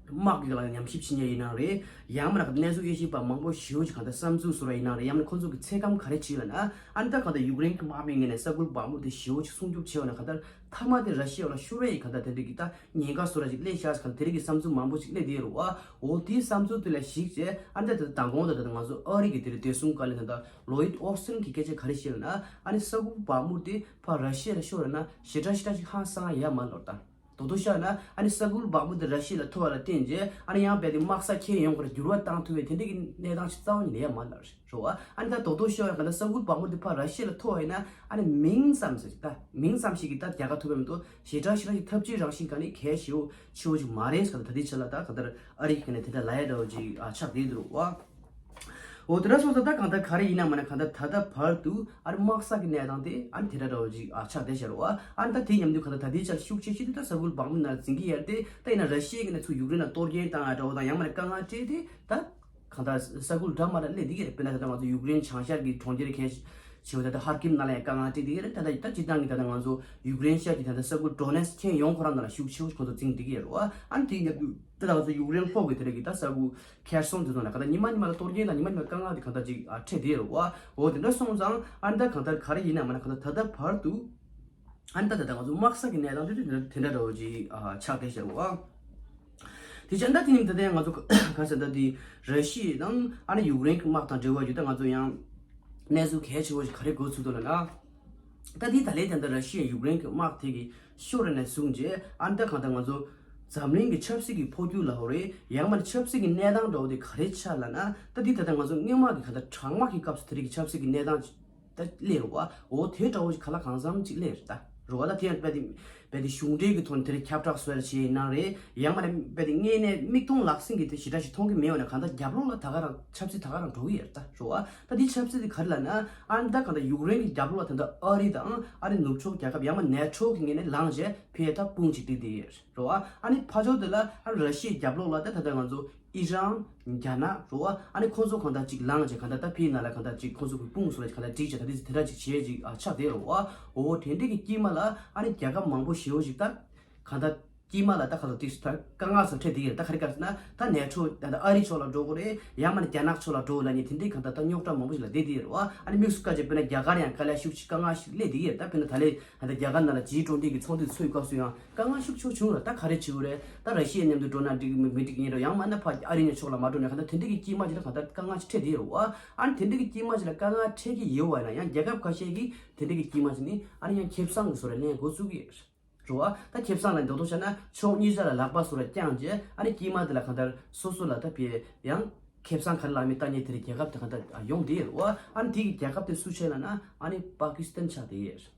དམག་གི་ལ་ཉམས་ཞིབ་བྱེད་མཁན་ཡིན་ན་རེད། ཡང་མིན་ན་གནས་ཚུལ་དབྱེ་ཞིབ་པ་མང་པོ་ཞེ་པོ་ཅིག་གང་ལྟར་བསམ་ཚུལ་བཟོ་འདྲ་ཡིན་ན་རེད། ཡང་མིན་ན་ཁོང་ཚོ་གི་ཚད་བཀག་ག་རེ་བྱས་ལབ་ན། ཨ་ནི་ད་གང་ལྟར་ཡུཀ་རེན་གྱི་དམག་མིའི་ངོས་ནས་ས་ཁུལ་བག་མུ་དེ་ཞེ་པོ་ཅིག་སྲུང་སྐྱོབ་བྱས་པ་ན་གང་ལྟར་མཐའ་མ་དེ་ར་ཤི་ཡ་ལ་ཤོར་བའི་གང་ལྟར་དེ་འདྲ་གི་ད་ཉེན་ཁ་བཟོ་འདྲ་ཅིག་སླེབས་ཤག་ཟེར་གང་ལྟར་དེ་རིགས་ཀྱི་བསམ་ཚུལ་མང་པོ་ཅིག་སླེབས་བསྡད་རུང་བ། འོ་དེའི་བསམ་ཚུལ་དེ་ལ་གཞིགས་བྱས་ཨ་ནི་ད་ལྟ་མདང་དགོང་ད་ལྟ་ང་ཚོ་ཨ་རི་གི་དེ་རིང་བདེ་སྲུང་བཀའ་བློན་ད་ལྟ་ལོ་ཡིད་ཨོ་སི་ཊིན་གྱིས་སྐད་ཆ་ག་རེ་བཤད་ལབ་ན། ཨ་ནི་ས་ཁུལ་བག་མུ་དེ་ཕར་ར་ཤི་ཡ་ལ་ཤོར་ན་ཞེ་དྲག་ཞེ་དྲག་ཅིག་ཧང་སང་ཡ་མ་ལོར་ད། རྡོག་རྡོག་བཤད་ན་ཨ་ནི་ས་ཁུལ་བག་མུ་དེ་ར་ཤི་ཡ་ལ་ཐོབ་པ་ལ་བརྟེན་རྗེས་ཨ་ནི་ཡང་རྦད་དེ་དམག་ས་ཁྱེར་ཡོང་བར་འགྱུར་བ་བཏང་ཐུབ་པའི་དེ་འདྲ་གི་གནས་སྟངས་ཤིག་རྩ་བ་ཉིད་ནས་ཡོད་མ་རེད་བ། ཨ་ནི་ད་རྡོག་རྡོག་ཤོད་ཡ་ག་ད་ས་ཁུལ་བག་མུ་དེ་ཕར་ར་ཤི་ཡ་ལ་ཐོབ་པ་ཡིན་ན་ཨ་ནི་མིང་ཙམ་ཞིག་ད་མིང་ཙམ་ཞིག་གི་ད་རྒྱལ་ཁ་ཐོབ་པ་མ་གཏོགས་ཞེ་དྲག་ཞེ་དྲག་གི་ཐབས་ཇུས་རང་བཞིན་ག་ནི་གལ་ཆེ་བོ་ཆེ་བོ་ཅིག་མ་རེད་ཟེར། ད་ད་ལྟའི་ཆ་ལ་ད་ག་ད་ཨ་རི་གི་ནས་དེ་འདྲ་ལབ་ཡ་འདྲ་བོ་ཅིག་ཨ་ཆགས་བསྡད་འདུག་བ། འོ་དེ་འདྲ་སོང་ཙང་ད་གང་ལྟར་ག་རེ་ཡིན་ན་མིན་ན་གང་ལྟར་ད་ལྟ་བར་དུ་ཨ་ནི་དམག་ས་གི་གནས་སྟངས་དེ་ཨ་ནི་དེ་འདྲ་འདྲ་བོ་ཅིག་ཨ་ཆགས་བསྡད་ཤག་རེད་བ། ཨ་ནི་ད་དེ་མཉམ་དུ་གང་ལྟར་ད་ལྟའི་ཆར་ཤུགས་ཆེ་ཤོས་དེ་ད་ས་ཁུལ་བང་མི་ནང་འཛིང་གི་ཡོད་རེད་དེ། ད་ཡིན་ན་ར་ཤི་ཡའི་ནས་ཚུར་ཡུཀ་རེན་ལ་གཏོར་སྐྱོན་བཏང་ཡ་འདྲ་བོ་དང་ཡང་མིན་ན་དཀའ་ངལ་སྤྲད་དེ་ད་གང་ལྟར་ས་ཁུལ་འདྲ་མི་འདྲ་སླེབས་བསྡད་ཀྱི་རེད། དཔེར་ན་ད་ལྟ་ང་ཚོ་ཡུཀ་རེན་བྱང་ཤར་གྱི་གྲོང་ཁྱེར་གལ་ཆེ་བ་ད་ལྟ་ཧར་ཀིབ་ནང་ལ་ཡང་དཀའ་ངལ་སྤྲད་བསྡད་ཀྱི་རེད། ད་ལྟ་ད་སྤྱིར་བཏང་གི་ད་ལྟ་ང་ཚོ་ཡུཀ་རེན་ཤར་གྱི་ད་ལྟ་ས་ཁུལ་ཌོ་ནེ་སི་ཁྱོན་ཡོངས་ཁོ་རང་ནང་ལ་ཤུགས་ཆེ་བོ་ཁོ་ཚོ་འཛིང་བསྡད་ཀྱི་ཡོད་རེད་བ། ཨ་ནི་དེ་ཡིན་ན་ད་ལྟ་ང་ཚོ་ཡུཀ་རེན་ལྷོ་གི་དེ་རིང་གི་ད་ས་ཁུལ་ཁེར་སོན་དེ་ཚོ་ལ་ག་ད་ཉི་མ་ཉི་མ་ལ་གཏོར་སྐྱོན་དང་ཉི་མ་ཉི་མ་དཀའ་ངལ་དེ་གང་ལྟར་ཅིག་ཨ་འཕྲད་བསྡད་ཡོད་རེད་བ། འོ་དེ་འདྲ་སོང་ཙང་ཨ་ནི་ད་གང་ལྟར་ག་རེ་ཡིན་ན་མིན་ན་གང་ལྟར་ད་ལྟ་བར་དུ་ཨ་ནི་ད་ད་ལྟ་ང་ཚོ་དམག་ས་གི་གནས་སྟངས་དེ་དེ་འདྲ་དེ་འདྲ་འདྲ་བོ་ཅིག་ཨ་ཆགས་བསྡད་ཤག་རེད་བ། དེ་བྱས་ད་དེ་ནི་ད་ལྟ་ང་ཚོ་ག་ཟེར་ད་དེ་ར་ཤི་ཡ་དང་ཨ་ནི་ཡུཀ་རེན་གྱི་དམག་དང་འབྲེལ་བ་ཡོད། ད་ང་ཚོ་ཡང་གནས་ཚུལ་གལ་ཆེ་བོ་ཞིག་ག་རེ་གོ་ཚུལ་འདུག་ལབ་ན། ད་དེ་ད་ལན་ད་ལྟ་ར་ཤི་ཡ་ཡུཀ་རེན་གྱི་དམག་དེ་གི་ཤོར་ནས་བཟུང་རྗེས་ཨ་ནི་ད་གང་ལྟར་ང་ཚོ་འཛམ་གླིང་གི་ཆབ་སྲིད་ཀྱི་འཕོ་འགྱུར་ལབ་དགོས་རེད། ཡང་མིན་ན་ཆབ་སྲིད་ཀྱི་གནས་སྟངས་འདྲ་བོ་དེ་ག་རེ་ཆགས་ལབ་ན། ད་དེ་ད་ལྟ་ང་ཚོ་སྔོན་མ་གི་གང་ལྟར་གྲང་དམག་གི་སྐབས་སུ་དེ་རིགས་ཀྱི་ཆབ་སྲིད་ཀྱི་གནས་སྟངས་ད་སླེབས་རེད་བ། འོ་དེ་འདྲ་བོ་ཞིག་ག་ལ་གང་འཚམ་ཅིག་སླེབས་རེད་ད། རེད་བ། ད་དེ་ཡང་རྦད་དེ་རྦད་དེ་གཞུང་འབྲེལ་གྱི་ཐོག་ནས་དེ་རིང་ཁྱབ་བསྒྲགས་བཟོ་ཡ་བྱས་ཡིན་ན་རེད། ཡང་མིན་ན་རྦད་དེ་དངོས་གནས་མིག་མཐོང་ལག་ཟིན་གྱི་དེ་ཞེ་དྲག་ཞིག་མཐོང་གི་མེད་ཡོད་ན་གང་ལྟར་རྒྱབ་ལོགས་ལ་ད་ག་རང་ཆབ་སྲིད་ད་ག་རང་འགྲོ་གི་ཡོད་རེད་ད། རེད་བ། ད་དེ་ཆབ་སྲིད་དེ་ག་རེ་ལབ་ན་ཨ་ནི་ད་གང་ལྟར་ཡུཀ་རེན་གྱི་རྒྱབ་ལོགས་ལ་ད་ལྟ་ཨ་རི་དང་ཨ་རི་ནུབ་ཕྱོགས་རྒྱལ་ཁབ་ཡང་མིན་ན་ནེ་ཊོ་གི་ངོས་ནས་ལངས་བྱས་ཕར་ད་དཔུང་ཅིག་སྒྲིག་བསྡད་ཡོད་རེད། རེད་བ། ཨ་ནི་ཕར་ཕྱོགས་དེ་ལ་ཨ་ར་ཤི་ཡའི་རྒྱབ་ལོགས་ལ་ད་ད་ལྟ་ང་ཚོ་ཨི་རན། རྒྱ་ནག་རེད་བ། ཨ་ནི་ཁོང་ཚོ་གང་ལྟར་ཅིག་ལངས་བྱས་གང་ལྟར་ད་ཕའི་ནང་ལ་གང་ལྟར་ཅིག་ཁོང་ཚོ་གི་དཔུང་སོགས་ལ་གང་ལྟར་བསྒྲིགས་བྱས་ད་དེ་དེ་འདྲ་ཅིག་བྱས་ཅིག་ཨ་ཆགས་བསྡད་རེད་བ། འོ་དེ་འདྲ་གི་དཀྱིལ་མ་ལ་ཨ་ནི་རྒྱལ་ཁབ་མང་པོ་ཞེ་པོ་ཞིག་ད་གང་ལྟར་དཀྱིལ་མ་ལ་ད་གང་ལྟར་ཏིག་ད་དཀའ་ངལ་སོགས་འཕྲད་བསྡད་ཀྱི་རེད། ད་ག་རེ་ག་རེ་ཟེར་ན་ད་ནེ་ཊོ་ད་ད་ཨ་རི་ཕྱོགས་ལ་འགྲོ་དགོས་རེད། ཡང་མིན་ན་རྒྱ་ནག་ཕྱོགས་ལ་འགྲོ་དགོས་ལབ་མཁན་དེ་འདྲའི་གང་ལྟར་ད་རྙོག་དྲ་མང་པོ་ཞིག་ལ་བསྡད་བསྡད་ཀྱི་རེད་བ། ཨ་ནི་དམིགས་སུ་བཀར་བྱས་དཔེར་ན་རྒྱ་གར་ཡང་དཀའ་ལས་ཤུགས་ཆེ་དཀའ་ངལ་ཞིག་སླེབས་བསྡད་ཀྱི་རེད། ད་དཔེར་ན་ད་ལན་ད་ལྟ་རྒྱ་གར་ནང་ལ་ཇི་ཊུ་ཝེན་ཊི་གི་ཚོགས་འདུ་ཚོགས་སྐབས་སུ་ཡང་དཀའ་ངལ་ཤུགས་ཆེ་བྱུང་རེད། ད་ག་རེ་བྱེད་དགོས་རེད། ད་ར་ཤི་ཡའི་མཉམ་དུ་འགྲོ་ན་འགྲིག་མི་འགྲིག་ཡིན་རུང་ཡང་མིན་ན་ཕར་ཨ་རི་ནས་ཕྱོགས་ལ་མ་འགྲོ་ན་གང་ལྟར་དེ་འདྲ་གི་དཀྱིལ་མ་ཅིག་ལ་གང་ལྟར་དཀའ་ངལ་ཅིག་འཕྲད་བསྡད་ཡོད་རེད་བ། ཨ་ནི་དེ་འདྲ་གི་དཀྱིལ་མ་ཅིག་ལ་དཀའ་ངལ་འཕྲད་ཀྱི་ཡོད་པ་ཡིན་ན་ཡང་རྒྱལ་ཁབ་ཁ་ཤས་ཀྱིས་དེ་འདྲ་གི་དཀྱིལ་མ་ཅིག་ནི་ཨ་ནི་ཡང་ཁེ་བཟང་གི་བཟོ་འདྲ་ལེན་འགོ་བཙུགས་ཀྱི་ཡོད་རེད་བ། ད་ཁེ་བཟང་ལ་མདོར་བསྡུས་བྱས་ན་ཕྱོགས་གཉིས་ཆ་ལ་ལག་པ་སོགས་ལ་བརྐྱངས་རྗེས་ཨ་ནི་དཀྱིལ་མ་དེ་ལ་གང་ལྟར་སོ་སོ་ལ་ད་ཕར་ཡང་ཁེ་བཟང་ག་རེ་ལ་མི་ལྟ་མཁན་དེ་འདྲ་རྒྱལ་ཁབ་དེ་གང་ལྟར་ཡོང་བསྡད་ཡོད་རེད་བ། ཨ་ནི་དེ་གི་རྒྱལ་ཁབ་དེ་སུ་བྱས་ལབ་ན་ཨ་ནི་པ་ཀི་སི་ཐན་ཆགས་བསྡད་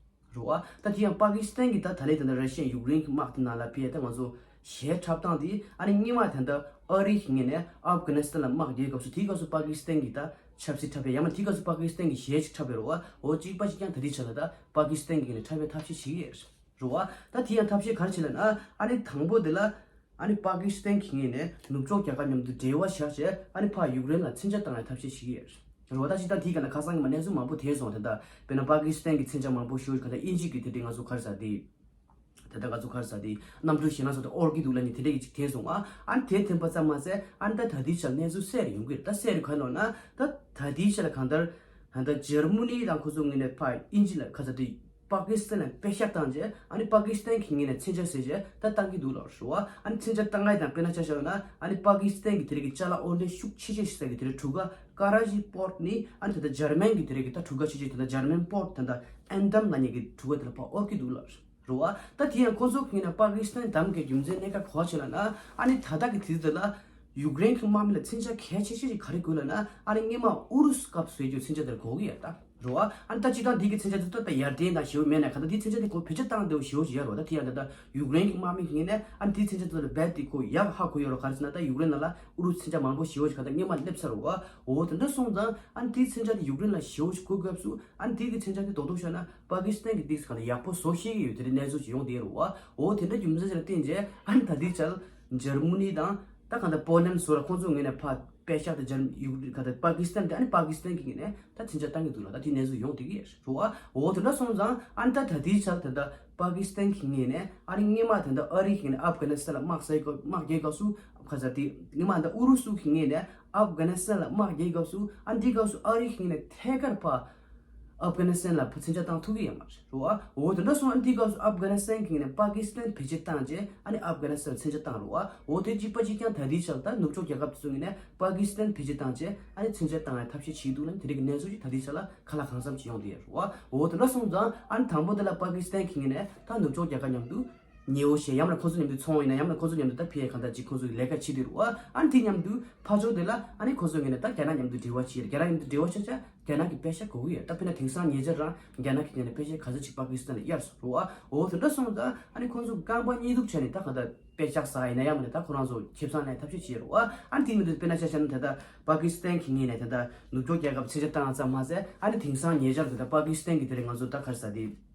ཡོད་རེད་བ། ད་དེ་ཡང་པ་ཀི་སི་ཐན་གྱིས་ད་ད་ལན་ད་ལྟ་ར་ཤི་ཡ་ཡུཀ་རེན་གྱི་དམག་དེ་ནང་ལ་ཕར་ད་ང་ཚོ་ཞལ་འཁྲབ་སྟངས་དེ་ཨ་ནི་སྔོན་མ་ད་ལྟ་ཨ་རི་གི་ངོས་ནས་ཨབ་གྷ་ནི་སི་ཐན་ལ་དམག་རྒྱག་སྐབས་སུ་དེའི་སྐབས་སུ་པ་ཀི་སི་ཐན་གྱིས་ད་ཆབ་སྲིད་འཁྲབ་པའི་ཡང་མིན་དེའི་སྐབས་སུ་པ་ཀི་སི་ཐན་གྱིས་ཞལ་ཅིག་འཁྲབ་པའི་རེད་བ། འོ་གཅིག་པ་གཅིག་རྐྱང་ད་ལྟའི་ཆ་ལ་ད་པ་ཀི་སི་ཐན་གྱི་ངོས་ནས་འཁྲབ་པའི་ཐབས་ཤེས་བྱེད་ཀྱི་ཡོད་རེད་བ། ད་དེ་ཡང་ཐབས་ཤེས་ག་རེ་བྱེད་ལབ་ན་ཨ་ནི་དང་པོ་དེ་ལ་ཨ་ནི་པ་ཀི་སི་ཐན་གྱི་ངོས་ནས་ནུབ་ཕྱོགས་རྒྱལ་ཁབ་མཉམ་དུ་འབྲེལ་བ་བཞག་བྱས་ཨ་ནི་ཕར་ཡུཀ་རེན་ལ་མཚོན་ཆ་བཏང་བའི་ཐབས་ཤེས་བྱེད་ཀྱི་ཡོད་རེད་བ། ད་སྤྱིར་བཏང་དེའི་སྒང་ལ་ཁ་སང་གི་མ་གནས་ཚུལ་མང་པོ་ཐོན་སོང་། ད་ལྟ་དཔེར་ན་པ་ཀི་སི་ཐན་གྱི་མཚོན་ཆ་མང་པོ་ཞེ་པོ་ག་ད་དབྱིན་ཇི་གི་དེ་འདྲའི་ང་ཚོ་ག་རེ་ཟེར་དེ། ད་ལྟ་ང་ཚོ་ག་རེ་ཟེར་དེ་གནམ་གྲུ་ཞེད་སྣང་ཚོ་དེ་དབོར་གྱི་འདུག་ལབ་མཁན་དེ་འདྲ་གི་ཅིག་ཐོན་སོང་ཨ། ཨ་ནི་དེ་ཐོན་པ་ཙམ་མ་ཟད་ཨ་ནི་ད་ད་ལྟའི་ཆར་གནས་ཚུལ་གསལ་རུ་ཡོང་གི་རེད། ད་གསལ་རུ་ག་རེ་ལབ་ན་ད་ད་ལྟའི་ཆར་གང་ལྟར་ད་ལྟ་འཇར་མ་ནི་དང་ཁོ་ཚོ་ངོས་ནས་ཕར་དབྱིན་ཇི་ལ་ག་རེ་ཟེར་དེ་པ་ཀི་སི་ཐན་ལ་པེ་ཤག་བཏང་རྗེས་ཨ་ནི་པ་ཀི་སི་ཐན་གྱི་ངོས་ནས་མཚོན་ཆ་ཟེར་རྗེས་ད་བཏང་གི་འདུག་ལབ་རེད་བ། ཨ་ནི་མཚོན་ཆ་བཏང་མཁན་དང་དཔེར་ན་ཆ་བཞག་ན་ཨ་ནི་པ་ཀི་སི་ཐན་གྱི་དེ་རིགས་ཀྱི་ཅ་ལག་དབོར་འདྲེན་ཤུགས་ཆེ་ཤོས་ཤིག་ཟེར་གི་དེ་རིགས་གྲུ་ཁ་ཀ་ར་ཅི་པོར་ཊི་ནི་ཨ་ནི་ད་ལྟ་འཇར་མན་གྱི་དེ་རིགས་ཀྱི་ད་གྲུ་ཁ་ཆེ་ཆེ་ད་ལྟ་འཇར་མན་པོར་ཊི་ད་ལྟ་ཨན་དམ་ལབ་མཁན་གྱི་གྲུ་ཁ་དེ་ལ་ཕར་དབོར་གྱི་འདུག་ལབ་རེད་བ། ད་དེ་ཡང་ཁོ་ཚོ་གི་ངོས་ནས་པ་ཀི་སི་ཐན་གདམ་གའི་རྒྱུ་མཚན་གནད་འགག་ག་རེ་ཆེ་ལབ་ན་ཨ་ནི་ད་ལྟ་གི་དུས་དེ་ལ་ཡུཀ་རེན་གྱི་དམག་མི་ལ་མཚོན་ཆ་གལ་ཆེ་ཤོས་ཤིག་ག་རེ་དགོས་ལབ་ན་ཨ་ནི་སྔོན་མ་ཨུ་རུ་སུ་སྐབས་སུ་ཡོད་རྒྱུ་མཚོན་ཆ་དེ་ལ་དགོས་ཀྱི་ཡོད་ད། རེད་བ། ཨ་ནི་ད་སྤྱིར་བཏང་འདི་གི་མཚོན་ཆ་དེ་ཚོ་ད་ཡར་ལྡན་དང་ཞེ་པོ་མེད་ན་ག་ད་འདི་མཚོན་ཆ་དེ་ཁོ་བེད་སྤྱོད་བཏང་འདོད་ཞེ་པོ་ཅིག་ཡོད་རེད་བ། ད་དེ་ཡང་ད་ལྟ་ཡུཀ་རེན་གྱི་དམག་མི་གི་ངོས་ནས་ཨ་ནི་འདི་མཚོན་ཆ་དེ་ཚོ་ལ་རྦད་དེ་ཁོ་ཡག་ཧ་གོ་ཡོད་རེད། ག་རེ་ཟེར་ན་ད་ཡུཀ་རེན་ནང་ལ་ཨུ་རུ་སུ་མཚོན་ཆ་མང་པོ་ཞེ་པོ་ཅིག་ག་ད་སྔོན་མ་སླེབས་ཚར་རེད་བ། འོ་དེ་འདྲ་སོང་ཙང་ཨ་ནི་འདི་མཚོན་ཆ་དེ་ཡུཀ་རེན་ལ་ཞེ་པོ་ཅིག་དགོས་སྐབས་སུ་ཨ་ནི་འདི་གི་མཚོན་ཆ་དེ་རྡོག་རྡོག་བཞག་ན་པ་ཀི་སི་ཐན་གྱིས་འདི་ག་ད་ཡག་པོ་བཟོ་ཤེས་ཀྱི་ཡོད་དེ་འདྲའི་གནས་ཚུལ་ཅིག་ཡོང་བསྡད་ཡོད་རེད་བ། འོ་དེ་འདྲ་རྒྱུ་མཚན་ཅིག་ལ་བརྟེན་བྱས་ཨ་ནི་ད་འདི་ཆར་འཇར་མ་ནི་དང་ད་ག་ད་པོ་ལན་སོགས་ལ་ཁོང་ཚོ་ངོས་ནས་ཕར་པེ་ཤག་དེ་འཇར་ཡུཀ་ག་ད་པ་ཀི་སི་ཐན་དེ་ཨ་ནི་པ་ཀི་སི་ཐན་གྱི་ངོས་ནས་ད་མཚོན་ཆ་བཏང་གི་འདུག་ལ་ད་དེ་གནས་ཚུལ་ཡོང་བསྡད་ཀྱི་རེད་བ། འོ་དེ་འདྲ་སོང་ཙང་ཨ་ནི་ད་ད་ལྟའི་ཆར་ད་ལྟ་པ་ཀི་སི་ཐན་གྱི་ངོས་ནས་ཨ་ནི་སྔོན་མ་ད་ལྟ་ཨ་རི་གི་ངོས་ནས་ཨབ་གྷ་ནི་སི་ཐན་ལ་དམག་ཟེར་དམག་རྒྱག་སྐབས་སུ་ག་ཟེར་དེ་སྔོན་མ་ད་ཨུ་རུ་སུ་གི་ངོས་ནས་ཨབ་གྷ་ནི་སི་ཐན་ལ་དམག་རྒྱག་སྐབས་སུ་ཨ་ནི་དེའི་སྐབས་སུ་ཨ་རི་གི་ངོས་ནས་ཐད་ཀར་ཕར་ཨབ་གྷ་ནི་སི་ཐན་ལ་ཕར་མཚོན་ཆ་བཏང་ཐུབ་ཀྱི་ཡོད་མ་རེད་བ། འོ་དེ་འདྲ་སོང་ཨ་ནི་དེའི་སྐབས་སུ་ཨབ་གྷ་ནི་སི་ཐན་གྱི་ངོས་ནས་པ་ཀི་སི་ཐན་བེད་སྤྱོད་བཏང་རྗེས་ཨ་ནི་ཨབ་གྷ་ནི་སི་ཐན་ལ་མཚོན་ཆ་བཏང་རེད་བ། འོ་དེ་གཅིག་པ་གཅིག་རྐྱང་ད་ལྟའི་ཆར་ད་ནུབ་ཕྱོགས་རྒྱལ་ཁབ་དེ་ཚོའི་ངོས་ནས་པ་ཀི་སི་ཐན་བེད་སྤྱོད་བཏང་རྗེས་ཨ་ནི་མཚོན་ཆ་བཏང་ཡ་ཐབས་ཤེས་བྱེད་འདུག་ལ་དེ་རིགས་ཀྱི་གནས་ཚུལ་ཅིག་ད་ལྟའི་ཆར་ལ་ག་ལ་གང་འཚམ་ཅིག་ཡོང་བསྡད་ཡོད་རེད་བ། འོ་དེ་འདྲ་སོང་ཙང་ཨ་ནི་དང་པོ་དེ་ལ་པ་ཀི་སི་ཐན་གྱི་ངོས་ནས་ད་ནུབ་ཕྱོགས་རྒྱལ་ཁབ་མཉམ་དུ་ ཉེ་བོ་བྱས། ཡང་མིན་ན་ཁོ་ཚོ་མཉམ་དུ་ཚོང་ཡིན་ན། ཡང་མིན་ན་ཁོ་ཚོ་མཉམ་དུ་ད་ཕི་ཡ་གང་ལྟར་ཅིག་ཁོ་ཚོ་གི་ལས་ཀ་བྱེད་དུས་རེད་བ། ཨ་ནི་དེ་མཉམ་དུ་ཕར་ཕྱོགས་དེ་ལ་ཨ་ནི་ཁོ་ཚོ་ངོས་ནས་ད་རྒྱ་ནག་མཉམ་དུ་འབྲེལ་བ་བྱེད། རྒྱ་ནག་མཉམ་དུ་འབྲེལ་བ་བྱས་ཙང་རྒྱ་ནག་གི་པེ་ཤ་དགོས་ཀྱི་ཡོད། ད་དཔེར་ན་དེང་སང་ཉེ་ཆར་རང་རྒྱ་ནག་གི་ངོས་ནས་པེ་ཤ་ག་ཚོད་ཅིག་པ་ཀི་སི་ཐན་ལ་གཡར་སོང་རེད་བ། འོ་དེ་འདྲ་སོང་ཙང་ཨ་ནི་ཁོ་ཚོ་རྐང་པ་གཉིས་གཏུབ་བྱས་ནས་ད་གང་ལྟར་དཔེ་ཆ་ཟ་ཡིན་ན། ཡང་མིན་ན་ད་ཁོ་རང་ཚོ་ཁེ་བཟང་ལེན་ཐབས་ཤེས་བྱེད་རེད་བ། ཨ་ནི་དེ་མི་འདུག་དཔེར་ན་ཆ་བཞག་ན་ད་ལྟ་པ་ཀི་སི་ཐན་གྱི་ངོས་ནས་ད་ལྟ་ནུབ་ཕྱོགས་རྒྱལ་ཁབ་ཚད་འཇལ་བཏང་ཙམ་མ་ཟད། ཨ་ནི་དེང་སང་ཉེ་ཆར་ད་ལྟ་པ་ཀི་སི་ཐན་གྱི་དེ་རིང་ང་ཚོ་ད་ག་རེ་ཟེར་དེ།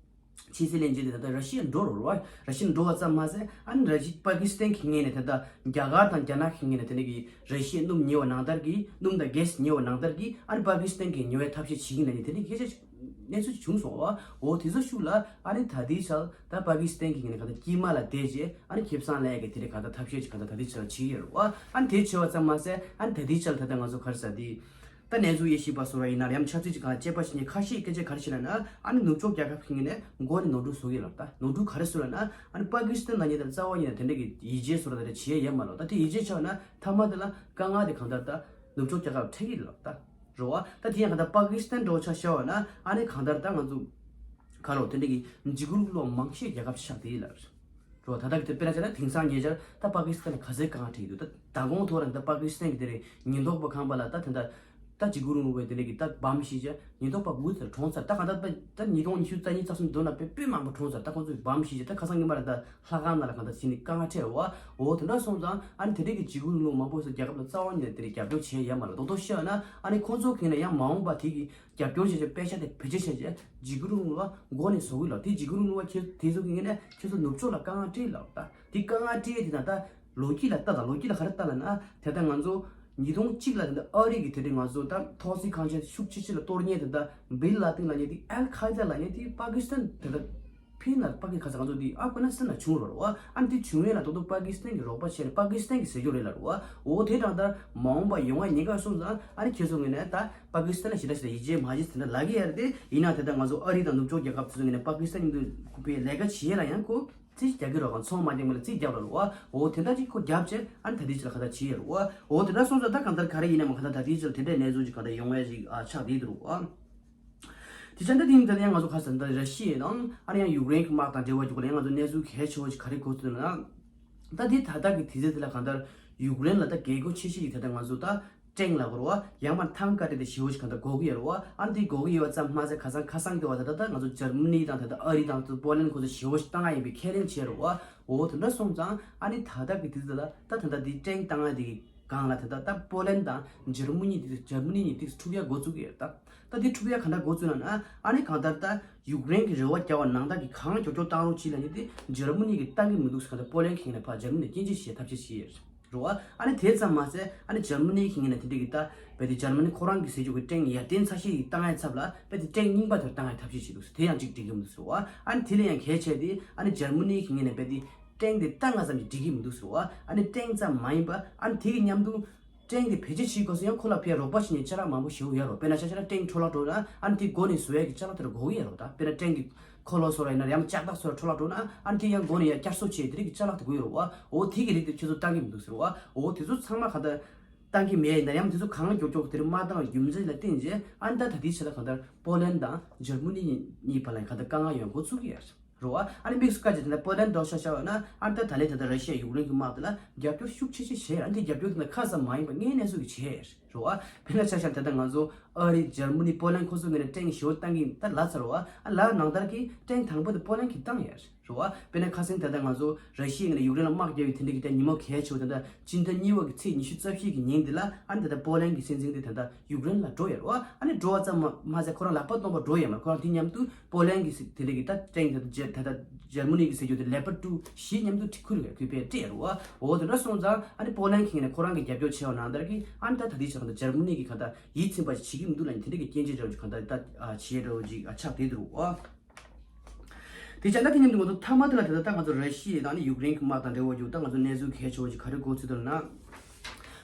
ཕྱི་སྲིད་བློན་ཆེན་དེ་ད་ལྟ་ར་ཤི་ཡ་འགྲོ་རོགས་རེད་བ། ར་ཤི་ཡ་འགྲོ་བ་ཙམ་མ་ཟད། ཨ་ནི་ར་ཤི་པ་ཀི་སི་ཐན་གྱི་ངོས་ནས་ད་ལྟ་རྒྱ་གར་དང་རྒྱ་ནག་གི་ངོས་ནས་དེ་འདྲ་གི་ར་ཤི་ཡའི་སྣུམ་ཉོ་བ་ནང་ལྟར་གྱི། སྣུམ་དང་གྷེ་སི་ཉོ་བ་ནང་ལྟར་གྱི་ཨ་ནི་པ་ཀི་སི་ཐན་གྱིས་ཉོ་བའི་ཐབས་ཤེས་བྱེད་ཀྱི་ཡིན་ལབ་ནས་དེ་འདྲ་སྐད་ཆ་གནས་ཚུལ་བྱུང་སོང་བ། འོ་དེ་ཚོ་ཤུགས་ལ་ཨ་ནི་ད་ལྟའི་ཆར་ད་པ་ཀི་སི་ཐན་གྱི་ངོས་ནས་གང་ལྟར་དཀྱིལ་མ་ལ་བསྡད་རྗེས་ཨ་ནི་ཁེ་བཟང་ལེན་ཡག་གི་དེ་འདྲ་གང་ལྟར་ཐབས་ཤེས་ཅིག་གང་ལྟར་ད་ལྟའི་ཆར་བྱེད་ཀྱི་ཡོད་རེད་བ། ཨ་ནི་དེ་བྱས་པ་ཙམ་མ་ཟད། ཨ་ནི་ད་ལྟའི་ཆར་ད་ལྟ་ང་ཚོ་ག་རེ་ཟེར་དེ། ད་གནས་ཚུལ་དབྱེ་ཞིབ་པ་སོགས་ལ་ཡིན་ན། ཡང་ཆབ་སྲིད་ཀྱི་སྒང་ལ་དཔྱད་པ་བྱེད་མཁན་ཁ་ཤས་སྐད་ཆ་ག་རེ་བཤད་ལབ་ན། ཨ་ནི་ནུབ་ཕྱོགས་རྒྱལ་ཁབ་ཁག་ནས་མགོ་ནས་ནོར་འཁྲུལ་བཟོ་གི་ལབ། ད་ནོར་འཁྲུལ་ག་རེ་བཟོ་ལབ་ན། ཨ་ནི་པ་ཀི་སི་ཐན་ལབ་མཁན་དེ་རྩ་བ་ཉིད་ནས་དེ་འདྲ་གི་ཡིད་ཆེས་བཟོ་འདྲ་དེ་འདྲ་བྱེད་ཡ་ཡོད་མ་རེད། ད་དེ་ཡིད་ཆེས་བྱས་པ་ན་མཐའ་མ་དེ་ལ་དཀའ་ངལ་དེ་གང་ལྟར་ད་ནུབ་ཕྱོགས་རྒྱལ་ཁབ་འཕྲད་ཀྱི་ལབ་ད་རེད་བ། ད་དེ་ཡང་གང་ལྟར་པ་ཀི་སི་ཐན་འདྲ་བོ་ཆ་བཞག་པ་ན། ཨ་ནི་གང་ལྟར་ད་ང་ཚོ་ག་ལོ་དེ་འདྲ་གི་འཇིགས་སྐུལ་གློག་མང་ཤོས་རྒྱལ་ཁབ་ཆགས་བསྡད་ཡོད་ལབ། རོ། ད་ལྟ་གི་དེ་དཔེར་ན་བྱས་ན་དེང་སང་ཉེ་ཆར་ད་པ་ཀི་སི་ཐན་ལ་ག་ཚོད་དཀའ་ངལ་འཕྲད་ཀྱི་འདུག་ད་མདང་དགོང་ཐོག་རང་ད་པ་ཀི་སི་ཐན་གྱི་དེ་རེད། ཉེན་རྟོག་པ་ཁང་པ་ལ་ད་དེ་འདྲ་ད་འཇིགས་སྐུལ་རིང་ལུགས་པའི་དེ་འདྲ་གི་ད་བམ་བཞག་བྱས། ཉེན་རྟོག་པ་དགུ་དེ་གྲོངས་ཚར། ད་གང་ལྟར་ད་ད་ཉིས་སྟོང་ཉི་ཤུ་རྩ་གཉིས་རྩ་གསུམ་བསྡོམས་ན་དཔེ་དཔེ་མང་པོ་གྲོངས་ཚར། ད་ཁོང་ཚོས་བམ་བཞག་བྱས། ད་ཁ་སང་ཉི་མ་ར་ད་ལྷ་ཁང་ནང་ལ་གང་ལྟར་ཕྱིན་ནས་དཀའ་ངལ་འཕྲད་པ། འོ་དེ་འདྲ་སོང་ཙང་ཨ་ནི་དེ་འདྲ་གི་འཇིགས་སྐུལ་རིང་ལུགས་མང་པོ་ཞིག་རྒྱལ་ཁབ་ལ་རྩ་བ་ཉིད་ནས་དེ་འདྲ་རྒྱབ་སྐྱོར་བྱས་ཡོད་མ་རེད། རྡོག་རྡོག་བཤད་ན་ཨ་ནི་ཁོང་ཚོ་གིས་ན་ཡང་མ་འོངས་པ་དེ་གི་རྒྱབ་སྐྱོར་བྱེད་ཆེད་པེ་ཤ་དེ་བེད་སྤྱོད་བྱས་བྱས་འཇིགས་སྐུལ་རིང་ལུགས་ལ་མགོ་ནས་བཟོ་གི་ལབ། དེ་འཇིགས་སྐུལ་རིང་ལུགས་ལ་ཁྱེད་དེ་ཚོ་གི་ངོས་ནས་ཁྱེད་ཚོ་ནུབ་ཕྱོགས་ལ་དཀའ་ངལ་སྤྲད་ལབ། ད་དེ་དཀའ་ངལ་སྤྲད་དེ་ན་ད་ལོ་རྒྱུས་ལ་ལྟ་དང་། ལོ་རྒྱུས་ལ་ག་རེ་ལྟ་ལབ་ན། དེ་ལྟ་ང་ཚོ་ཉིས་སྟོང་གཅིག་ལ་དེ་ལྟ་ཨ་རི་གི་དེ་འདྲའི་ང་ཚོ་ད་ཐོག་བརྩེགས་གངས་ཅན་ཤུགས་ཆེ་ཆེ་ལ་གཏོར་མཁན་དེ་ལྟ་བིན་ལ་ཏིན་ལབ་མཁན་དེ། ཨལ་ཁ་ཡི་ད་ལབ་མཁན་དེ་པ་ཀི་སི་ཐན་དེ་ལྟ་ཕིན་ལ་པ་ཀི་ཁ་ས་ང་ཚོ་འདི་ཨབ་གྷ་ནི་སི་ཐན་ལ་བྱུང་རོགས་རེད་བ། ཨ་ནི་དེ་བྱུང་ཡས་ལ་རྡོག་རྡོག་པ་ཀི་སི་ཐན་གྱི་རོགས་པ་བྱས་ནས་པ་ཀི་སི་ཐན་གྱི་ཟས་སྐྱོང་རེད་ལབ་རེད་བ། འོ་དེ་དྲང་ལྟར་མ་འོངས་པ་ཡོང་བའི་ཉེན་ཁ་སོང་ཙང་ཨ་ནི་ཁྱེད་ཚོ་ངོས་ནས་ད་པ་ཀི་སི་ཐན་ལ་ཞེ་དྲག་ཞེ་དྲག་ཡིད་ཆེས་མ་བྱེད་ཟེར་ནས་ལབ་ཀྱི་ཡོད་རེད་དེ། ཡིན་ན་དེ་ལྟར་ང་ཚོ་ཨ་རི་དང་ནུབ་ཕྱོགས་རྒྱལ་ཁབ་དེ་ཚོ་ངོས་ནས་པ་ཀི་སི་ཐན་མཉམ་དུ་པའི་ལས་ཀ་བྱེད་ཡས་ལ་ཡང་ཁོ་རྩིས་རྒྱག་གི་རེད་བ། ཚོང་མ་འགྲིག་མ་ལ་རྩིས་རྒྱག་རེད་བ། འོ་དེ་འདྲ་ཅིག་ཁོ་རྒྱབ་བྱས་ཨ་ནི་ད་ལྟའི་ཆར་ལ་ཁ་ཐག་བྱེད་ཡས་རེད་བ། འོ་དེ་འདྲ་སོང་ཙང་ད་གང་ལྟར་ག་རེ་ཡིན་ནའང་ཁ་ཐག་ད་ལྟའི་ཆར་དེ་འདྲའི་གནས་ཚུལ་ཅིག་གང་ལྟར་ཡོང་ཡས་ཅིག་ཨ་ཆགས་བསྡད་འདུག་རེད་བ། དེ་ཆ་འདི་དེ་ཡིན་ད་ཡང་ང་ཚོ་ཁ་སང་ད་ར་ཤི་ཡ་དང་ཨ་ནི་ཡང་ཡུཀ་རེན་གྱི་དམག་དང་འབྲེལ་བ་འཇོག་ལ་ཡང་ང་ཚོ་གནས་ཚུལ་གལ་ཆེ་བོ་ཞིག་ག་རེ་གོ་ཐུབ་ན། ད་འདི་ད་ལྟ་གི་དུས་ཚོད་དེ་ལ་གང་ལྟར་ཡུཀ་རེན་ལ་ད་རྒྱལ་སྒོ་ཆེ་ཤོས་ཀྱི་ད་ལྟ་ང་ཚོ་ད་ཊེང་ལ་གོ་ར་བ། ཡང་མ་ཐང་ཀ་དེ་དེ་ཞེ་བོ་ཞིག་གང་ལྟར་དགོས་ཀྱི་ཡོད་རེད་བ། ཨ་ནི་དེ་དགོས་ཀྱི་ཡོད་ཙམ་མ་ཟད། ཁ་སང་ཁ་སང་དེ་བ་ད་ད་ད་ང་ཚོ་འཇར་མ་ནི་དང་ད་ད་ཨ་རི་དང་ད་པོ་ལན་ཁོ་ཚོ་ཞེ་བོ་ཞིག་བཏང་ཡ་ཡིན་པའི་ཁས་ལེན་བྱས་རེད་བ། འོ་དེ་འདྲ་སོང་ཙང་ཨ་ནི་ད་ལྟ་གི་དུས་ཚོད་ལ་ད་ད་ད་འདི་ཊེང་བཏང་ཡ་དེ་གི་སྒང་ལ་ད་ལྟ་ད་པོ་ལན་དང་འཇར་མ་ནི་དེ་འཇར་མ་ནི་གཉིས་དེ་འཁྲུག་ཡ་འགོ་བཙུགས་ཀྱི་ཡོད་ད། ད་དེ་འཁྲུག་ཡ་ག་འདྲ་འགོ་བཙུགས་ན་ན། ཨ་ནི་གང་ལྟར་ད་ཡུཀ་རེན་གྱི་རེ་བ་རྒྱག་པ་ནང་ལྟར་གྱི་གང་མགྱོགས་མགྱོགས་བཏང་རོགས་གྱིས་ལབ་མཁན་དེ་འཇར་མ་ནི་གིས་བཏང་གི་མི་འདུག་ཟེར། གང་ལྟར་པོ་ལན་གྱི་ངོས་ནས་ཕར་འཇར་མ་ནི་སྐྱོན་བརྗོད་བྱེད་ཐབས་ཤེས་བྱེད་ཡས་རེད་བ། ཨ་ནི་དེ་ཙམ་མ་ཟད་ཨ་ནི་འཇར་མ་ནི་གི་ངོས་ནས་དེ་འདྲ་གི་ད་རྦད་དེ་འཇར་མ་ནི་ཁོ་རང་གི་ཟས་སྤྱོད་ཀྱི་ཊེང་ཡར་ཐོན་ཚ་ཤོས་ཤིག་བཏང་ཡའི་ཚབ་ལ་རྦད་དེ་ཊེང་རྙིང་པ་དེར་བཏང་ཡའི་ཐབས་ཤེས་བྱེད་འདུག་ཟེར། དེ་ཡང་གཅིག་འགྲིག་གི་མི་འདུག་ཟེར་བ། ཨ་ནི་དེ་ལས་ཡང་གལ་ཆེ་དེ་ཨ་ནི་འཇར་མ་ནི་གི་ངོས་ནས་རྦད་དེ་ཊེང་དེ་བཏང་ང་ཙམ་གྱིས་འགྲིག་གི་མི་འདུག་ཟེར་བ། ཨ་ནི་ཊེང་ཙམ་མ་ཡིན་པ་ཨ་ནི་དེ་གི་མཉམ་དུ་ཊེང་དེ་བེད་སྤྱོད་བྱེད་དགོས་ས་ཡང་ཁོ་ལ་ཕར་རོགས་པ་བྱེད་མཁན་ཅ་ལག་མང་པོ་ཞིག་ཡོད་རེད། དཔེར་ན་ཆ་བཞག་ན་ཊེང་འཕྲོ་བརླག་འགྲོ་ན་ཨ་ནི་དེ་མགོ་ནས་བཟོ་ཡས་ཀྱི་ཅ་ལག་དེ་ར་དགོས་ཀྱི་ཡོད་རེད། ད་དཔེར་ན་ཊེང་གི་འཁོར་ལོ་བཟོ་ར་ཡིན་ན་ཡང་ལྕགས་ཐག་བཟོ་ར་འཕྲོ་བརླག་འགྲོ་ན་ཨ་ནི་དེ་ཡང་མགོ་ནས་ཡང་བསྐྱར་གསོ་བྱེད་དེ་རིགས་ཀྱི་ཅ་ལག་དེ་དགོས་ཡོད་རེད་བ། འོ་དེ་གི་རིགས་དེ་ཁྱོད་ཚོ་བཏང་གི་མི་འདུག་ཟེར་བ། འོ་དེ་ཚོ་ཚང་མ་གང་ལྟར་བཏང་གི་མེད་ཡིན་ན་ཡང་དེ་ཚོ་གང་མགྱོགས་མགྱོགས་དེ་རིགས་མ་བཏང་བའི་རྒྱུ་མཚན་ལ་བརྟེན་རྗེས་ཨ་ནི་ད་ད་ལྟའི་ཆ་ལ་གང་ལྟར་པོ་ལན་དང་འཇར་མ་ནི་གཉིས་བར་ལ་གང་ལྟར་དཀའ་ངལ་ཡོང་འགོ་ཚུགས་ཀྱི་ཡོད་རེད། རེད་བ། ཨ་ནི་དམིགས་སུ་བཀར་བྱས་དེ་ལ་པོ་ལན་འགྲོ་ཤ་ཤ་བ་ན་ཨ་ནི་ད་ད་ལན་ད་ལྟ་ར་ཤི་ཡ་ཡུཀ་རེན་གྱི་དམག་དེ་ལ་རྒྱབ་སྐྱོར་ཤུགས་ཆེ་ཆེ་བྱས། ཨ་ནི་དེ་རྒྱབ་སྐྱོར་དེ་ལ་ཁ་ཙམ་མ་ཡིན་པ་དངོས་གནས་ཚུལ་གྱི་བྱས་རེད་བ། དཔེར་ན་ཆ་བཞག་ད་ལྟ་ང་ཚོ་ཨ་རི་འཇར་མ་ནི་པོ་ལན་ཁོ་ཚོ་ངོས་ནས་ཊེང་ཞོ་བཏང་གི་ད་ལབ་ཚར་བ། ཨ་ལབ་ནང་ལྟར་གྱི་ཊེང་དང་པོ་དེ་པོ་ལན་གྱིས་བཏང་ཡོད་རེད་བ། དཔེར་ན་ཁ་སང་ད་ལྟ་ང་ཚོ་ར་ཤི་ཡའི་ངོས་ནས་ཡུཀ་རེན་ལ་དམག་རྒྱག་པའི་དེ་འདྲ་གི་ད་ཉིན་མོ་གལ་ཆེ་བ་ད་ལྟ་སྤྱི་ཟླ་གཉིས་པ་གི་ཚེས་ཉི་ཤུ་རྩ་བཞི་གི་ཉིན་དེ་ལ་ཨ་ནི་ད་ལྟ་པོ་ལན་གྱི་སྲིད་འཛིན་དེ་ད་ལྟ་ཡུཀ་རེན་ལ་འགྲོ་ཡོད་རེད་བ། ཨ་ནི་འགྲོ་བ་ཙམ་མ་མ་ཟད་ཁོ་རང་ལག་པ་སྟོང་པ་འགྲོ་ཡོད་མ་རེད། ཁོ་རང་དེ་མཉམ་དུ་པོ་ལན་གྱི་སྲིད་དེ་འདྲ་གི་ད་ཊེང་ད་ལྟ་ད་ལྟ་འཇར་མ་ནི་གི་ཟས་སྤྱོད་དེ་ལེ་པར་ཊུ་བཞི་མཉམ་དུ་ཁྲིད་ཁུར་ཡོད་ཁུར་ཕེ་སྤྲད་ཡོད་རེད་བ། འོ་དེ་འདྲ་སོང་ཙང་ཨ་ནི་པོ་ལན་གྱི་ངོས་ནས་ཁོ་རང་གི་རྒྱབ་སྐྱོར་བྱས་པ་ནང་ལྟར་གྱི་ཨ་ནི་ད་ད་ལྟའི་ཆ་གང་ལྟར་འཇར་མ་ནི་གི་གང་ལྟར་ཡིད་ཚིམ་པ་ཞིག་བྱེད་ཀྱི་མི་འདུག་ལབ་ནས་དེ་འདྲ་གི་སྐྱོན་བརྗོད་འདྲ་བོ་ཅིག་གང་ལྟར་ད་བྱས་འདྲ་བོ་ཅིག་ཆགས་བསྡད་འདུག་བ། དེ་བྱས་ན་དེ་མཉམ་དུ་ང་ཚོ་མཐའ་མ་དེ་ལ་དེ་ལྟ་ད་ང་ཚོ་ར་ཤི་ཡ་དང་ནི་ཡུཀ་རེན་གྱི་དམག་དང་འབྲེལ་བ་རྒྱུ་ད་ང་ཚོ་གནས་ཚུལ་གལ་ཆེ་བ་ཞིག་ག་རེ་གོ་ཚུལ་དུ་ན།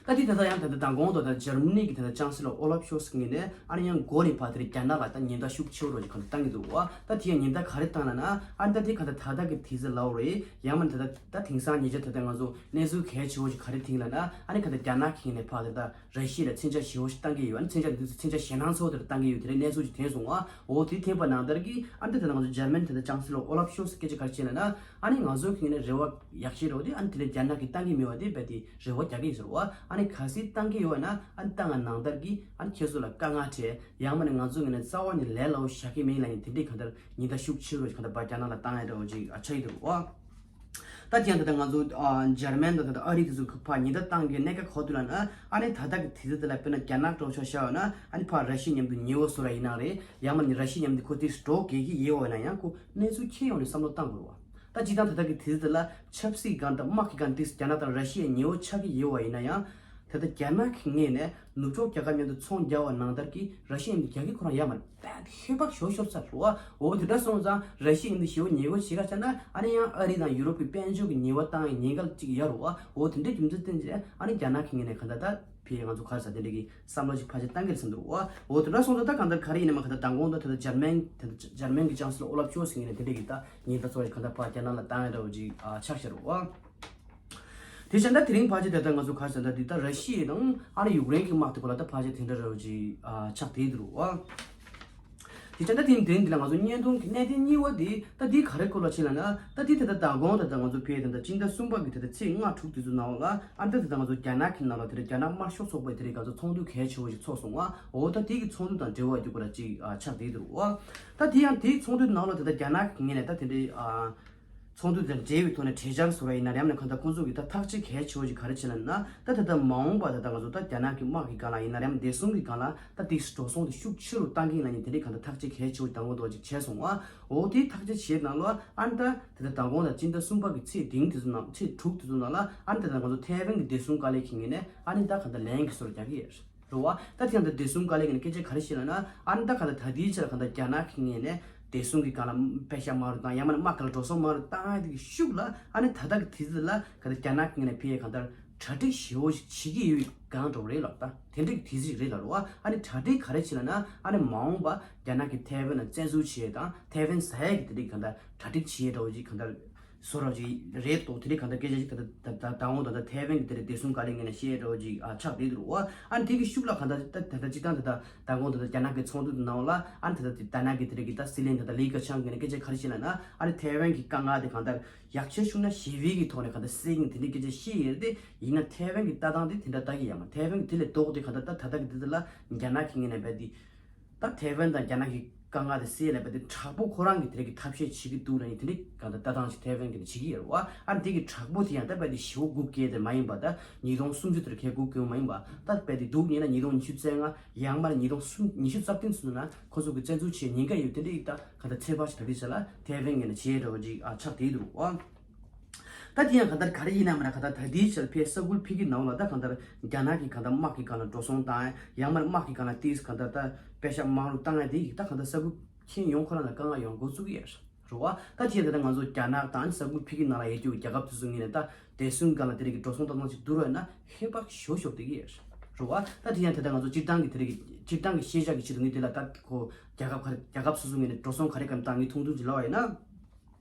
ད་དེ་ད་ལྟ་ཡང་ད་ལྟ་མདང་དགོང་དུ་ད་འཇར་མ་ནི་གི་ད་ལྟ་ཅང་སི་ལོ་ཨོ་ལབ་ཤོལ་ཚི་ངོས་ནས་ཨ་ནི་ཡང་འགོ་ནས་ཕར་དེ་རིང་རྒྱ་ནག་ལ་ད་ཉེན་བརྡ་ཤུགས་ཆེ་བོ་རོ་ཅིག་ག་ད་བཏང་གི་འདུག་བ། ད་དེ་ཡང་ཉེན་བརྡ་ག་རེ་བཏང་ལབ་ན། ཨ་ནི་ད་དེ་ག་ད་ད་ལྟ་གི་དུས་ཚོད་ལབ་རེད། ཡང་མིན་ད་ད་ད་དེང་སང་ཉེ་ཆར་ད་ལྟ་ང་ཚོ་གནས་ཚུལ་གལ་ཆེ་བོ་ཞིག་ག་རེ་ཐོན་ལབ་ན། ཨ་ནི་ག་ད་རྒྱ་ནག་གི་ངོས་ནས་ཕར་ད་ད་ར་ཤི་ཡ་ལ་མཚོན་ཆ་ཞེ་བོ་ཞིག་བཏང་གི་ཡོད། ཨ་ནི་མཚོན་ཆ་དེ་དུས་ཚོད་མཚོན་ཆ་ཞེད་སྣང་ཚ་བོ་དེ་འདྲ་བཏང་གི་ཡོད། དེ་འདྲའི་གནས་ཚུལ་ཅིག་ཐོན་སོང་བ། འོ་དེ་ཐོན་པ་ནང་ལྟར་གྱི་ཨ་ནི་ད་ད་ང་ཚོ་འཇར་མན་ད་ད་ཅང་སི་ལོ་ཨོ་ལབ་ཤོལ་ཚི་སྐད་ཆ་ག་རེ་བཤད་ལབ་ན། ཨ་ནི་ང་ཚོ་གི་ངོས་ནས་རེ་བ་ཡག་ཤོས་རེད་བ། དེ་ཨ་ནི་དེ་ལས་རྒྱ་ནག་གིས་བཏང་གི་མེད་པ་དེ་རྦད་དེ་རེ་བ་རྒྱག་གི་ཡིན་ཟེར་བ། ཨ་ནི་གལ་སྲིད་བཏང་གི་ཡོད་ན་ཨ་ནི་བཏང་བ་ནང་ལྟར་གྱི་ཨ་ནི་ཁྱེད་ཚོ་ལ་དཀའ་ངལ་འཕྲད། ཡང་མིན་ན་ང་ཚོ་ངོས་ནས་རྩ་བ་ནས་ལས་སླ་བོ་བཞག་གི་མིན་ལབ་ཡིན། དེ་འདྲའི་གང་ལྟར་ཉེན་བརྡ་ཤུགས་ཆེ་རུ་གང་ལྟར་ཕར་རྒྱ་ནག་ལ་བཏང་ཡ་འདྲ་བོ་ཅིག་ཨ་ཆགས་ཀྱི་འདུག་བ། ད་དེ་ཡང་ད་ལྟ་ང་ཚོ་ཨ་འཇར་མན་དང་ད་ལྟ་ཨ་རི་དེ་ཚོ་ཕར་ཉེན་བརྡ་བཏང་གི་གནད་འགག་ག་རེ་འདུག་ལབ་ན། ཨ་ནི་ད་ལྟ་གི་དུས་ཚོད་དེ་ལ་དཔེར་ན་རྒྱ་ནག་འདྲ་བོ་ཆ་བཞག་ཡོད་ན། ཨ་ནི་ཕར་ར་ཤི་ཡ་མཉམ་དུ་ཉེ་བོ་བཟོ་ར་ཡིན་ན་རེད། ཡང་མིན་ན་ར་ཤི་ཡ་མཉམ་དུ་ཁོ་དེ་འགྲོ་དགོས་ཀྱི་ཡོད་པ་ཡིན་ན་ཡང་ཁོ་གནས་ཚུལ་ཁྱེར་ཡོང་ནས་བསམ་བློ་བཏང་དགོས་རེད་བ། ད་སྤྱིར་བཏང་ད་ལྟ་གི་དུས་ཚོད་དེ་ལ་ཆབ་སྲིད་སྒང་དང་དམག་གི་སྒང་དེ་རྒྱ་ནག་དང་ར་ཤི་ཡ་ཉེ་བོ་ཆགས་ཀྱི་ཡོད་པ་ཡིན་ན་ཡང་། ད་ལྟ་རྒྱ་ནག་གི་ངོས་ནས་ནུབ་ཕྱོགས་རྒྱལ་ཁབ་མཉམ་དུ་ཚོང་རྒྱག་པ་ནང་ལྟར་གྱི་ར་ཤི་ཡ་མཉམ་དུ་རྒྱག་གི་ཁོ་རང་ཡོད་མ་རེད། ད་ཧེ་བག་ཤོར་ཤོར་ཚར་རེད་བ། འོ་དེ་འདྲ་སོང་ཙང་ར་ཤི་ཡ་མཉམ་དུ་ཞེ་པོ་ཉེ་བོ་བྱེད་ག་ཆགས་ན། ཨ་ནི་ཡང་ཨ་རི་དང་ཡུ་རོབ་ཀྱི་དཔལ་འབྱོར་གྱི་ཉེས་པ་བཏང་ཡ་ཉེན་ཁ་ཅིག་ཡོད་རེད་བ། འོ་དེ་འདྲའི་རྒྱུ་མཚན་བརྟེན་བྱས་ཨ་ནི་རྒྱ་ནག་གི་ངོས་ནས་གང་ལྟར་ད་ཕར་ང་ཚོ་ག་རེ་ཟ་དེ་འདྲ་གི་བསམ་བློ་ཞིག་ཕལ་ཆེར་བཏང་གི་རེད་བསམ་འདུག་བ། འོ་དེ་འདྲ་སོང་ཙང་ད་གང་ལྟར་ག་རེ་ཡིན་ནའི་མ་གང་ལྟར་མདང་དགོང་དང་ད་ལྟ་འཇར་མན་ད་ལྟ་འཇར་མན་གྱི་ཅང་སི་ལོ་ཨོ་ལབ་ཤོལ་ཚི་ངོས་ནས་དེ་འདྲ་གི་ད་ཉེན་བརྡ་ཚོ་གང་ལྟར་ཕར་རྒྱ་ནག་ལ་བཏང་ཡ་འདྲ་བོ་ཅིག་ཨ་ཆགས་བཞག་རེད་བ། དེ་བྱས་ན་དེ་རིང་ཕལ་ཆེར་ད་ལྟ་ང་ཚོ་ག་རེ་ཟ་ད་འདི་ད་ར་ཤི་ཡ་དང་ཨ་ནི་ཡུཀ་རེན་གྱི་དམག་དེ་སྐོར་ལ་ད་ཕལ་ཆེར་དེ་འདྲ་འདྲ་བོ་ཅིག་ཨ་ཆགས་བསྡད་འདུག་བ། དེ་བྱས་ན་དེ་རིང་འདི་ལ་ང་ཚོ་བརྙན་ཐུང་གི་གནད་དོན་གཉིས་པ་དེ་ད་འདི་ག་རེ་སྐོར་ལ་བྱས་ལབ་ན། ད་འདི་ད་ལྟ་མདང་དགོང་ད་ལྟ་ང་ཚོ་ཕར་ད་ལྟ་སྤྱི་ཟླ་གསུམ་པ་གི་ད་ལྟ་ཚེས་ལྔ་དྲུག་དེ་ཚོ་ནང་ལ་ཨ་ནི་ད་ད་ལྟ་ང་ཚོ་རྒྱ་ནག་གི་ནང་ལ་དེ་རིང་རྒྱ་ནག་དམར་ཤོག་ཚོགས་པའི་དེ་རིང་ག་ཚོད་ཚོགས་འདུ་གལ་ཆེ་བོ་ཞིག་ཚོགས་སོང་བ། འོ་ད་དེ་གི་ཚོགས་འདུ་དང་འབྲེལ་བ་ཡོད་པ་ལ་ཅིག་ཨ་ཆགས་བསྡད་འདུག་བ། ད་དེ་ཡང་དེའི་ཚོགས་འདུ་ནང་ལ་ད་ལྟ་རྒྱ་ནག་གི་ངོས་ནས་ད་དེ་འདྲའི་ཨ། ཚོགས་འདུ་དང་འབྲེལ་བའི་ཐོག་ནས་གྲོས་འཆར་བཟོ་ར་ཡིན་ན་རེད། ཡང་ན་གང་ལྟར་ཁོང་ཚོ་གི་ད་ཐག་གཅོད་གལ་ཆེ་བོ་ཞིག་ག་རེ་བྱས་ལབ་ན། ད་ད་ལྟ་མ་འོངས་པ་ད་ལྟ་ང་ཚོ་ད་རྒྱ་ནག་གི་དམག་གི་སྒང་ལ་ཡིན་ན་རེད། ཡང་བདེ་སྲུང་གི་སྒང་ལ་ད་དེ་འགྲོ་སོང་དེ་ཤུགས་ཆེ་རུ་བཏང་གི་ཡིན་ལབ་ནས་དེ་འདྲའི་གང་ལྟར་ཐག་གཅོད་གལ་ཆེ་བོ་དང་པོ་དེ་བྱས་སོང་བ། འོ་དེའི་ཐག་གཅོད་བྱས་ནང་ལོགས་ཨ་ནི་ད་ད་ལྟ་མདང་དགོང་དང་སྤྱི་ཟླ་གསུམ་པ་གི་ཚེས་བདུན་དེ་ཚོ་ནང་ཚེས་དྲུག་དེ་ཚོ་ནང་ལ་ཨ་ནི་ད་ད་ང་ཚོ་ཐའེ་ཝན་གྱི་བདེ་སྲུང་བཀའ་བློན་གྱི་ངོས་ནས་ཨ་ནི་ད་གང་ལྟར་ལན་གྱི་སོར་རྒྱག་གི་ཡོད། རེད་བ། ད་དེ་ཡང་ད་བདེ་སྲུང་བཀའ་བློན་གྱི་ནས་སྐད་ཆ་ག་རེ་བཤད་ལབ་ན། ཨ་ནི་ད་ག་ད་ད་ལྟའི་ཆར་ག་ད་རྒྱ་ནག་གི་ངོས་ནས་བདེ་སྲུང་གི་སྒང་ལ་པེ་ཤག་མང་རུ་དང་ཡང་མིན་ན་དམག་སྒང་ལ་འགྲོ་སོང་མང་རུ་བཏང་ཡ་དེ་གི་ཤུགས་ལ་ཨ་ནི་ད་ལྟ་གི་དུས་ཚོད་ལ་ག་ད་རྒྱ་ནག་གི་ངོས་ནས་ཕར་ག་ད་གྲ་སྒྲིག་ཞེ་བོ་ཞིག་བྱེད་ཀྱི་ཡོད་པའི་སྒང་འདྲ་བོ་རེད་ལབ། ད་དེ་འདྲ་གི་དུས་ཚོད་རེད་ལབ་རེད་བ། ཨ་ནི་གྲ་སྒྲིག་ག་རེ་བྱེད་ལབ་ན། ཨ་ནི་མ་འོངས་པ་རྒྱ་ནག་གི་ཐའེ་ཝན་ལ་བཙན་འཛུལ་བྱེད་ཡ་དང་ཐའེ་ཝན་ཟ་ཡ་གི་དེ་འདྲ་གི་ག་ད་གྲ་སྒྲིག་བྱེད་ཡ་འདྲ་བོ་ཅིག་ག་ད། བཟོ་འདྲ་ཅིག་རེད་འདུག་དེ་རིང་གང་ལྟར་སྐད་ཆ་ཞིག་ད་ལྟ་ད་ལྟ་མདང་དགོང་ད་ལྟ་ཐའེ་ཝན་གྱི་དེ་རིང་བདེ་སྲུང་བཀའ་བློན་ངོས་ནས་བཤད་འདྲ་ཅིག་ཨ་ཆགས་བསྡད་འདུག་བ། ཨ་ནི་དེ་གི་ཤུགས་ལ་གང་ལྟར་ད་ད་ལྟ་སྤྱིར་བཏང་ད་ལྟ་མདང་དགོང་ད་ལྟ་རྒྱ་ནག་གི་ཚོགས་འདུ་དེ་ནང་ལ་ཨ་ནི་ད་ལྟ་རྒྱ་ནག་གི་དེ་རིང་གི་ད་སྲིད་བློན་ད་ལྟ་ལི་ཁེ་ཆང་གིས་ནས་སྐད་ཆ་ག་རེ་བཤད་ལབ་ན། ཨ་ནི་ཐའེ་ཝན་གྱི་དཀའ་ངལ་དེ་གང་ལྟར་ཡག་ཆེ་ཤོས་ན་ཞི་བའི་གི་ཐོག་ནས་གང་ལྟར་སེལ་གྱི་ཡིན་དེ་འདྲའི་སྐད་ཆ་བཤད་ཡོད་རེད་དེ། ཡིན་ན་ཐའེ་ཝན་གྱི་ལྟ་སྟངས་དེ་དེ་འདྲ་ལྟ་གི་ཡོད་མ་རེད། ཐའེ་ཝན་གྱི་དེ་ལས་ལྡོག་སྟེ་གང་ལྟར་ད་ད་ལྟ་གི་དེ་ལ་རྒྱ་ནག་གི་ངོས་ནས་རྦད་དེ། ད་ཐའེ་ཝན་དང་རྒྱ་ནག་གི་དཀའ་ངལ་དེ་སེལ་ལབ་པ་དེ་དྲག་པོ་ཁོ་རང་གིས་དེ་རིང་གི་ཐབས་ཤེས་བྱེད་ཀྱི་འདུག་ལབ་ནས་དེ་འདྲའི་གང་ལྟར་ལྟ་སྟངས་ཤིག་ཐའེ་ཝན་གྱིས་བྱེད་ཀྱི་ཡོད་རེད་བ། ཨ་ནི་དེ་གི་དྲག་པོ་དེ་ཡང་ད་རྦད་དེ་ཞེ་པོ་སྒུག་སྐྱེལ་དེ་མ་ཡིན་པ། ད་ཉིས་སྟོང་སུམ་ཅུ་དེར་ཁས་སྒུག་སྐྱེལ་མ་ཡིན་པ། ད་རྦད་དེ་འདུག་ཉེ་ན་ཉིས་སྟོང་ཉི་ཤུ་རྩ་ལྔ། ཡང་མ་ཉིས་སྟོང་ཉི་ཤུ་རྩ་བདུན་ཚུན་ན་ཁོ་ཚོ་གི་བཙན་འཛུལ་བྱེད་ཉེན་ཁ་ཡོད། དེ་འདྲའི་ད་གང་ལྟར་ཚོད་དཔག་ཞིག་ད་ལྟའི་ཆ་ལ་ཐའེ་ཝན་ངོས་ནས་བྱེད་འདྲ་བོ་ཅིག་ཨ་ཆགས་བསྡད་འདུག་བ། ད་དེ་ཡང་གང་ལྟར་ག་རེ་ཡིན་ན་མ་ན་གང་ལྟར་ད་ལྟའི་ཆར་ཕར་ས་ཁུལ་ཕ་གི་ནང་ལ་ད་གང་ལྟར་རྒྱ་ནག་གི་གང་ལྟར་དམག་གི་སྒང་ལ་འགྲོ་སོང་བཏང་ཡ། ཡང་མ་དམག་གི་སྒང་ལ་ཏིས་གང་ལྟར་ད་པེ་ཤག་མང་རུ་བཏང་ཡ་དེ་ཡིས་ད་གང་ལྟར་ས་ཁུལ་ཁྱོན་ཡོངས་ཁོ་རང་ལ་དཀའ་ངལ་ཡོང་འགོ་བཙུགས་ཀྱི་ཡོད་རེད་བ། ད་དེ་ཡང་ད་ལྟ་ང་ཚོ་རྒྱ་ནག་དང་ས་ཁུལ་ཕ་གི་ནང་ལ་ཡོད་རྒྱུ་རྒྱལ་ཁབ་དེ་ཚོ་ངོས་ནས་ད་བདེ་སྲུང་སྒང་ལ་དེ་རིགས་ཀྱི་འགྲོ་སོང་བཏང་སྟངས་ཅིག་བསྡུར་བ་ཡིན་ན་ཧེ་བག་ཞེ་པོ་ཞིག་བསྡད་ཀྱི་ཡོད་རེད་བ། ད་དེ་ཡང་ད་ལྟ་ང་ཚོ་སྤྱིར་བཏང་གི་དེ་རིགས་ཀྱི་སྤྱིར་བཏང་གི་ཤེས་བྱ་གི་ཆེད་དུ་ངས་དེ་ལ་ད་ཁོ་རྒྱལ་ཁབ་ག་རེ་རྒྱལ་ཁབ་སོ་སོ་ངོས་ནས་འགྲོ་སོང་ག་རེ་ག་རེ་བཏང་ངས་ཐུང་ཐུང་ཅིག་ལབ་པ་ཡིན་ན།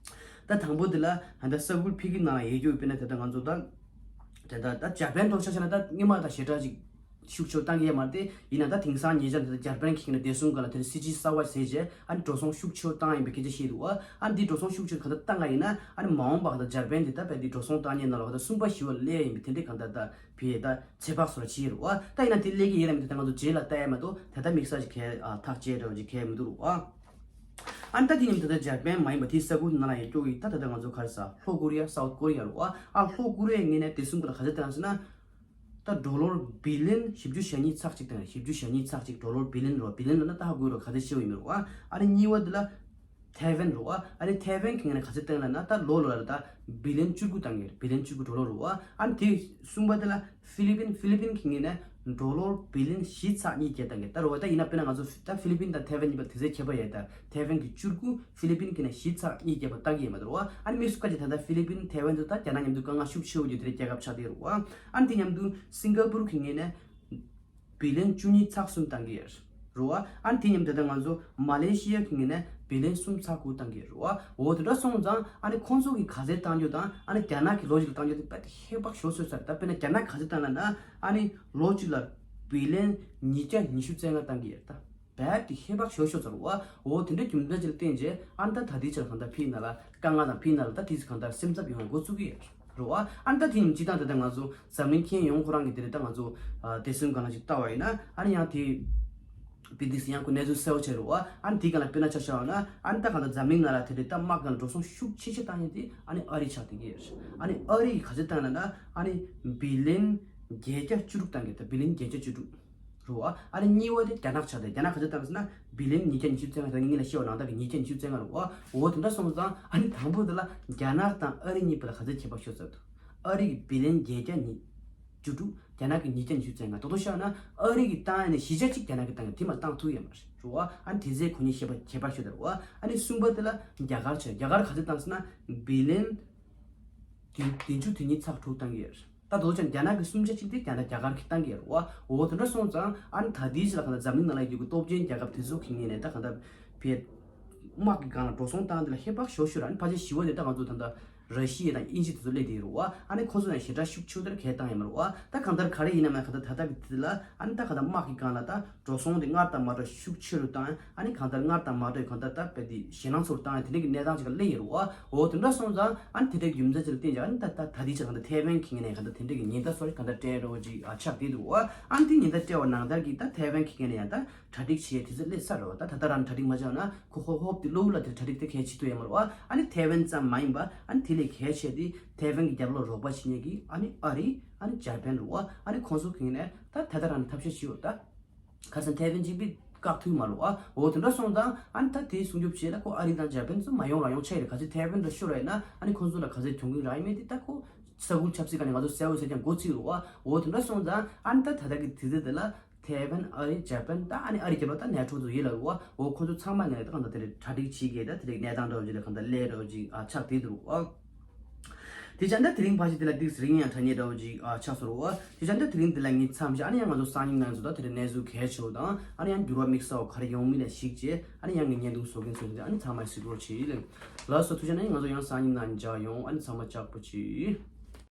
ད་དང་པོ་དེ་ལ་ད་ལྟ་ས་ཁུལ་ཕ་གི་ནང་ལ་ཡོད་རྒྱུ་དཔེར་ན་ད་ལྟ་ང་ཚོ་ད་ད་ལྟ་ད་ཇར་པན་ཐོག་ཆ་བཞག་ན་ད་སྔོན་མ་ད་ཞེ་དྲག་ཅིག་ཤུགས་ཆེ་བོ་བཏང་གི་ཡོད་མ་རེད་དེ། ཡིན་ན་ད་དེང་སང་ཉེ་ཆར་ད་ལྟ་ཇར་པན་གྱི་ནས་བདེ་སྲུང་སྒང་ལ་དེར་སྲིད་ཇུས་གསར་བ་བཟོས་རྗེས་ཨ་ནི་འགྲོ་སོང་ཤུགས་ཆེ་བོ་བཏང་ཡིན་པའི་སྐད་ཆ་བཤད་འདུག་བ། ཨ་ནི་འདི་འགྲོ་སོང་ཤུགས་ཆེ་བོ་ག་འདྲ་བཏང་ག་ཡིན་ན། ཨ་ནི་མ་འོངས་པ་ག་ད་ཇར་པན་དེ་ད་དཔེ་དེ་འགྲོ་སོང་བཏང་མཁན་ནང་ལ་ག་ད་གསུམ་པ་བཞི་པ་སླེབས་ཡིན་པའི་དེ་འདྲའི་གང་ལྟར་ད་ཕར་ད་ཚོད་དཔག་བཟོ་འདྲ་བྱས་རེད་བ། ད་ཡིན་ན་དེ་སླེབས་ཀྱི་ཡོད་རེད་མེད་དེ་ད་ང་ཚོ་རྗེས་ལ་ལྟ་ཡ་མ་གཏོགས་ད་ལྟ་དམིགས་བསལ་ཞིག་གས་ཨ་ཐག་བཅད་འདྲ་བོ་ཅིག་གས་མི་འདུག་རེད་བ། ཨ་ནི་ད་དེ་ཉིན་ད་ལྟ་ཇར་པན་མ་ཡིན་པ་དེའི་ས་ཁུལ་ནང་ལ་ཡང་སྐྱོ་གི། ད་ད་ལྟ་ང་ཚོ་ག་རེ་ཟ་ལྷོ་ཀོ་རི་ཡ་སའུ་ཐ་ཀོ་རི་ཡ་རེད་བ། ཨ་ལྷོ་ཀོ་རི་ཡའི་ངོས་ནས་བདེ་སྲུང་གི་ལ་ག་ཚོད་བཏང་ཟེར་ན། ད་ཌོ་ལར་བི་ལི་ཡོན་བཞི་བཅུ་ཞེ་གཉིས་ཚེག་གཅིག་དང་བཞི་བཅུ་ཞེ་གཉིས་ཚེག་གཅིག་ཌོ་ལར་བི་ལི་ཡོན་རེད་བ། བི་ལི་ཡོན་ལབ་ན་ད་ཧ་གོ་རོགས་ག་ཚོད་ཤེས་པ་ཡིན་མིན་རེད་བ། ཨ་ནི་གཉིས་པ་དེ་ལ་ཐའེ་ཝན་རེད་བ། ཨ་ནི་ཐའེ་ཝན་གྱི་ངོས་ནས་ག་ཚོད་བཏང་ལབ་ན་ད་ལོ་ལོ་ལ་ད་བི་ལི་ཡོན་བཅུ་དགུ་བཏང་གི་རེད། བི་ལི་ཡོན་བཅུ་དགུ་ཌོ་ལར་རེད་བ། ཨ་ནི་དེ་གསུམ་པ་དེ་ལ་ཧྥི་ལི་པིན། ཧྥི་ལི་པིན་གྱི་ངོས་ནས་ ཌོ་ལར་བི་ལི་ཡོན་བཞི་ཚེག་གཉིས་བརྒྱད་བཏང་གི་ད་རེད་བ། ད་ཡིན་ན་དཔེར་ན་ང་ཚོ་ད་ཧྥི་ལི་པིན་དང་ཐའེ་ཝན་གཉིས་པ་དེ་ཚོའི་ཁྱད་པར་ཡོད། ད་ཐའེ་ཝན་གྱི་བཅུ་དགུ་ཧྥི་ལི་པིན་གྱི་ནས་བཞི་ཚེག་གཉིས་བརྒྱད་པ་བཏང་གི་ཡོད་མ་རེད་བ། ཨ་ནི་དམིགས་སུ་བཀར་གྱི་ད་ལྟ་ཧྥི་ལི་པིན་ཐའེ་ཝན་དུ་ད་རྒྱ་ནག་མཉམ་དུ་དཀའ་ངལ་ཤུགས་ཆེ་བོ་ཡོད་དེ་རེད། རྒྱལ་ཁབ་ཆགས་བསྡད་རེད་བ། ཨ་ནི་དེ་མཉམ་དུ་སིང་ག་པུར་གྱི་ངོས་ནས་བི་ལི་ཡོན་བཅུ་གཉིས་ཚེག་གསུམ་བཏང་གི་ཡོད་རེད་བ། ཨ་ནི་དེ་མཉམ་དུ་ད་ལྟ་ང་ཚོ་མ་ལེ་ཤི་ཡ་གི་ངོས་ནས་བི་ལི་ཡོན་གསུམ་ཚེག་དགུ་བཏང་གི་ཡོད་རེད་བ། འོ་དེ་འདྲ་སོང་ཙང་ཨ་ནི་ཁོང་ཚོ་གི་ག་ཚོད་བཏང་རྒྱུ་དང་ཨ་ནི་རྒྱ་ནག་གི་ལོ་གཅིག་ལ་བཏང་རྒྱུ་དེ་དཔེ་ཧེ་བག་ཞེ་པོ་བཟོས་ཚར། ད་དཔེར་ན་རྒྱ་ནག་ག་ཚོད་བཏང་ལབ་ན་ཨ་ནི་ལོ་གཅིག་ལ་བི་ལི་ཡོན་ཉིས་བརྒྱ་ཉི་ཤུ་རྩ་ལྔ་བཏང་གི་ཡོད་ད། རྦད་དེ་ཧེ་བག་ཞེ་པོ་ཞིག་ཚར་བ། འོ་དེ་འདྲའི་རྒྱུ་མཚན་ཅིག་ལ་བརྟེན་རྗེས་ཨ་ནི་ད་ད་ལྟའི་ཆར་གང་ལྟར་ཕྱིའི་ནང་ལ་དཀའ་ངལ་དང་ཕྱིའི་ནང་ལ་ད་དེ་གང་ལྟར་སེམས་འཚབ་ཡོང་བའི་འགོ་བཙུགས་ཀྱི་ཡོད་རེད་བ། ཨ་ནི་ད་དེ་ཡིན་སྤྱི་བཏང་ད་ལྟ་ང་ཚོ་འཛམ་གླིང་ཁྱོན་ཡོངས་ཁོ་རང་གི་དེ་རེད། ད་ང་ཚོ་ཨ་དེ་སུན་གང་ལ་ཅིག་ལྟ་བ་ཡིན་ན་ཨ་ནི་ཡང་དེ་བི་ཏི་སི་ཡང་ཁོ་གནས་ཚུལ་གསལ་བོ་བྱས་རེད་བ། ཨ་ནི་དེ་གང་ལ་དཔེར་ན་ཆ་བཞག་པ་ན་ཨ་ནི་ད་གང་ལྟར་འཛམ་གླིང་ནང་ལ་དེ་རེད། ད་དམག་གང་ལ་འགྲོ་སོང་ཤུགས་ཆེ་ཆེ་བཏང་ཡོད་དེ་ཨ་ནི་ཨ་རི་ཆགས་བསྡད་ཀྱི་ཡོད་རེད། ཨ་ནི་ཨ་རི་གི་ག་ཚོད་བཏང་ལབ་ན་ཨ་ནི་བི་ལི་ཡོན་བརྒྱད་བརྒྱ་བཅུ་དྲུག་བཏང་གི་ད་བི་ལི་ཡོན་བརྒྱད་བརྒྱ་བཅུ་དྲུག་རེད་བ། ཨ་ནི་གཉིས་པ་དེ་རྒྱ་ནག་ཆགས་ཏེ་རྒྱ་ནག་ག་ཚོད་བཏང་ཟེར་ན་བི་ལི་ཡོན་ཉིས་བརྒྱ་ཉི་ཤུ་རྩ་ལྔ། ད་ངས་ལ་བཤད་པ་ནང་ལྟར་གྱི་ཉིས་བརྒྱ་ཉི་ཤུ་རྩ་ལྔ་རེད་བ། འོ་དེ་འདྲ་སོང་ཙང་ཨ་ནི་དང་པོ་དེ་ལ་རྒྱ་ནག་དང་ཨ་རི་གཉིས་བར་ལ་ག་ཚོད་ཁྱད་པར་ཤོར་ཚར་འདུག་ཨ་རི་གི་བི་ལི་ཡོན་བརྒྱད་བརྒྱ་ཉི་བཅུ་དྲུག་རྒྱ་ནག་གི་ཉིས་བརྒྱ་ཉི་ཤུ་རྩ་ལྔ། ད་དུང་བཤད་ན་ཨ་རི་གི་བཏང་ཡ་ནི་བཞི་ཆ་གཅིག་རྒྱ་ནག་གི་བཏང་ཡ་དེ་མ་བཏང་ཐུབ་ཡ་མ་རེད་བ། ཨ་ནི་དེ་ཚོའི་ཁོ་གཉིས་ཁྱད་པར་ཁྱད་པར་ཤོར་ཚར་བ། ཨ་ནི་གསུམ་པ་དེ་ལ་རྒྱ་གར་ཆགས། རྒྱ་གར་ག་ཚོད་བཏང་ཟེར་ན་བི་ལི་ཡོན་བདུན་བདུན་ཅུ་དོན་གཉིས་ཚེག་དྲུག་བཏང་གི་ཡོད་རེད། ད་དོ་ཅང་རྒྱ་ནག་གི་སུམ་ཆ་གཅིག་དེ་རྒྱ་ནག་རྒྱ་གར་གྱིས་བཏང་གི་ཡོད་རེད་བ། འོ་དེ་འདྲ་སོང་ཙང་ཨ་ནི་ད་ལྟའི་ཆ་ལ་གང་ལྟར་འཛམ་གླིང་ནང་ལ་ཡོད་རྒྱུ་གི་སྟོབས་ཆེན་རྒྱལ་ཁབ་དེ་ཚོ་གི་ངོས་ནས་ད་གང་ལྟར་བེད་དམག་གི་སྒང་ལ་འགྲོ་སོང་བཏང་དེ་ལ་ཧེ་བག་ཞེ་པོ་ཞིག་རེད། ཨ་ནི་ཕལ་ཆེར་ཞི་བ་དེ་ད་ང་ཚོ་ད་ལྟ་ར་ཤི་ཡ་དང་དབྱིན་ཇི་དེ་ཚོ་སླེབས་བསྡད་ཡོད་རེད་བ། ཨ་ནི་ཁོ་ཚོ་ཡང་ཞེ་དྲག་ཤུགས་ཆེ་བོ་དེ་ལ་གང་ཡང་བཏང་ཡོད་མ་རེད་བ། ད་གང་ལྟར་ག་རེ་ཡིན་ན་མ་གང་ལྟར་ད་ལྟ་གི་དེ་ལ་ཨ་ནི་ད་གང་ལྟར་དམག་གི་སྒང་ལ་ད་འགྲོ་སོང་དེ་སྔར་དང་མ་འདྲ་ཤུགས་ཆེ་རུ་བཏང་། ཨ་ནི་གང་ལྟར་སྔར་དང་མ་འདྲ་གང་ལྟར་ད་དཔེ་དེ་ཞེད་སྣང་ཚོར་བཏང་ཡ་དེ་འདྲ་གི་གནས་སྟངས་ཅིག་ལ་སླེབས་ཡོད་རེད་བ། འོ་དེ་འདྲ་སོང་ཙང་ཨ་ནི་དེ་འདྲའི་རྒྱུ་མཚན་ཅིག་ལ་བརྟེན་ཀྱང་ཨ་ནི་ད་ད་ད་ལྟའི་ཆར་གང་ལྟར་ཐའེ་ཝན་གྱི་ངོས་ནས་གང་ལྟར་དེ་འདྲའི་གི་ཉེན་བརྡ་སོགས་གང་ལྟར་སྤྲད་རོགས་ཅིག་ཨ་ཆགས་བསྡད་འདུག་བ། ཨ་ནི་དེ་ཉེན་བརྡ་སྤྲད་པ་ནང་ལྟར་གྱི་ད་ཐའེ་ཝན་གྱི་ངོས་ནས་ཡང་ད་གྲ་སྒྲིག་བྱེད་ཡ་དུས་ཚོད་སླེབས་ཚར་རེད་བ། ད་ད་ལྟ་རང་གྲ་སྒྲིག་མ་བྱས་ན་ཁོ་ཧོབ་ཧོབ་དེ་གློ་བུར་ལ་དེ་གྲ་སྒྲིག་དེ་གལ་ཆེ་ཐུབ་ཡོད་མ་རེད་བ། ཨ་ནི་ཐའེ་ཝན་ཙམ་མ་ཡིན་པ་ཨ་ནི་དེ་ལས་གལ་ཆེ་དེ་ཐའེ་ཝན་གྱི་རྒྱབ་ལོགས་རོགས་པ་བྱེད་མཁན་གྱི་ཨ་ནི་ཨ་རི་ཨ་ནི་ཇ་པན་རེད་བ། ཨ་ནི་ཁོང་ཚོ་གི་ངོས་ནས་ད་ད་ལྟ་རང་ནས་ཐབས་ཤེས་བྱེད་ཡོད་ད། ཁ་སང་ཐའེ་ཝན་གཅིག་པུས་བཀག་ཐུབ་མ་རེད་བ། འོ་དེ་འདྲ་སོང་ཙང་ཨ་ནི་ད་དེ་སྲུང་སྐྱོབ་བྱེད་ན་ཁོ་ཨ་རི་དང་ཇ་པན་ཚོ་མ་ཡོང་རང་ཡོང་ཆ་ཡི་རེད། ག་ཚོད་ཐའེ་ཝན་འདྲ་ཤོར་བ་ཡིན་ན་ཨ་ནི་ཁོང་ཚོ་ལ་ག་ཚོད་གྱོང་གུན་རག་ཡིན་མེད་དེ་ད་ཁོ་ས་ཁུལ་ཆབ་སྲིད་སྒང་ནས་ང་ཚོ་གསལ་བོ་གསལ་རྐྱང་འགོ་ཚུགས་རེད་བ། འོ་དེ་འདྲ་སོང་ཙང་ཨ་ནི་ད་ད་ལྟ་གི་དུས་ཚོད་དེ་ལ་ཐའེ་ཝན་ཨ་རི་ཇ་པན་ད་ཨ་ནི་ཨ་རི་རྒྱབ་ལ་ད་ནེ་ཊོ་ཚོ་ཡོད་ལ་རེད་བ། འོ་ཁོང་ཚོ་ཚང་མ་ནས་ད་གང་ལྟར་དེ་རེད་གྲ་སྒྲིག་བྱེད་ཀྱི་ད་དེ་རེད་གནས་སྟངས་འདྲ་བོ་ཅིག་ལ་གང་ལྟར་སླེབས་འདྲ་བོ་ཅིག་ཨ་ཆགས་བསྡད་འདུག་བ། དེ་བྱས་ན་དེ་རིང་ཕལ་ཆེར་དེ་ལ་ཏིག་ཙམ་རིང་ཡང་དྲ་བརྙན་འདྲ་བོ་ཅིག་ཨ་ཆགས་སོང་རེད་བ། དེ་བྱས་ན་དེ་རིང་འདི་ལ་ངས་མཚམས་བཞག་ཨ་ནི་ཡང་ང་ཚོ་སང་ཉིན་ནང་ཚོ་ད་དེ་རིང་གནས་ཚུལ་གལ་ཆེ་བོ་དང་ཨ་ནི་ཡང་འགྱུར་བ་དམིགས་བསལ་བ་ག་རེ་ཡོང་མིན་ལ་གཞིགས་བྱས་ཨ་ནི་ཡང་ངས་བརྙན་ཐུང་བཟོ་གིན་བཟོ་གིན་ཨ་ནི་ཚང་མ་གཟིགས་རོགས་བྱེད། ལགས་སོ་ཐུགས་རྗེ་གནང་། ང་ཚོ་ཡང་སང་ཉིན་ནང་མཇལ་ཡོང་། ཨ་ནི་ཚང་མ་ལྕགས་པོ་བྱེད།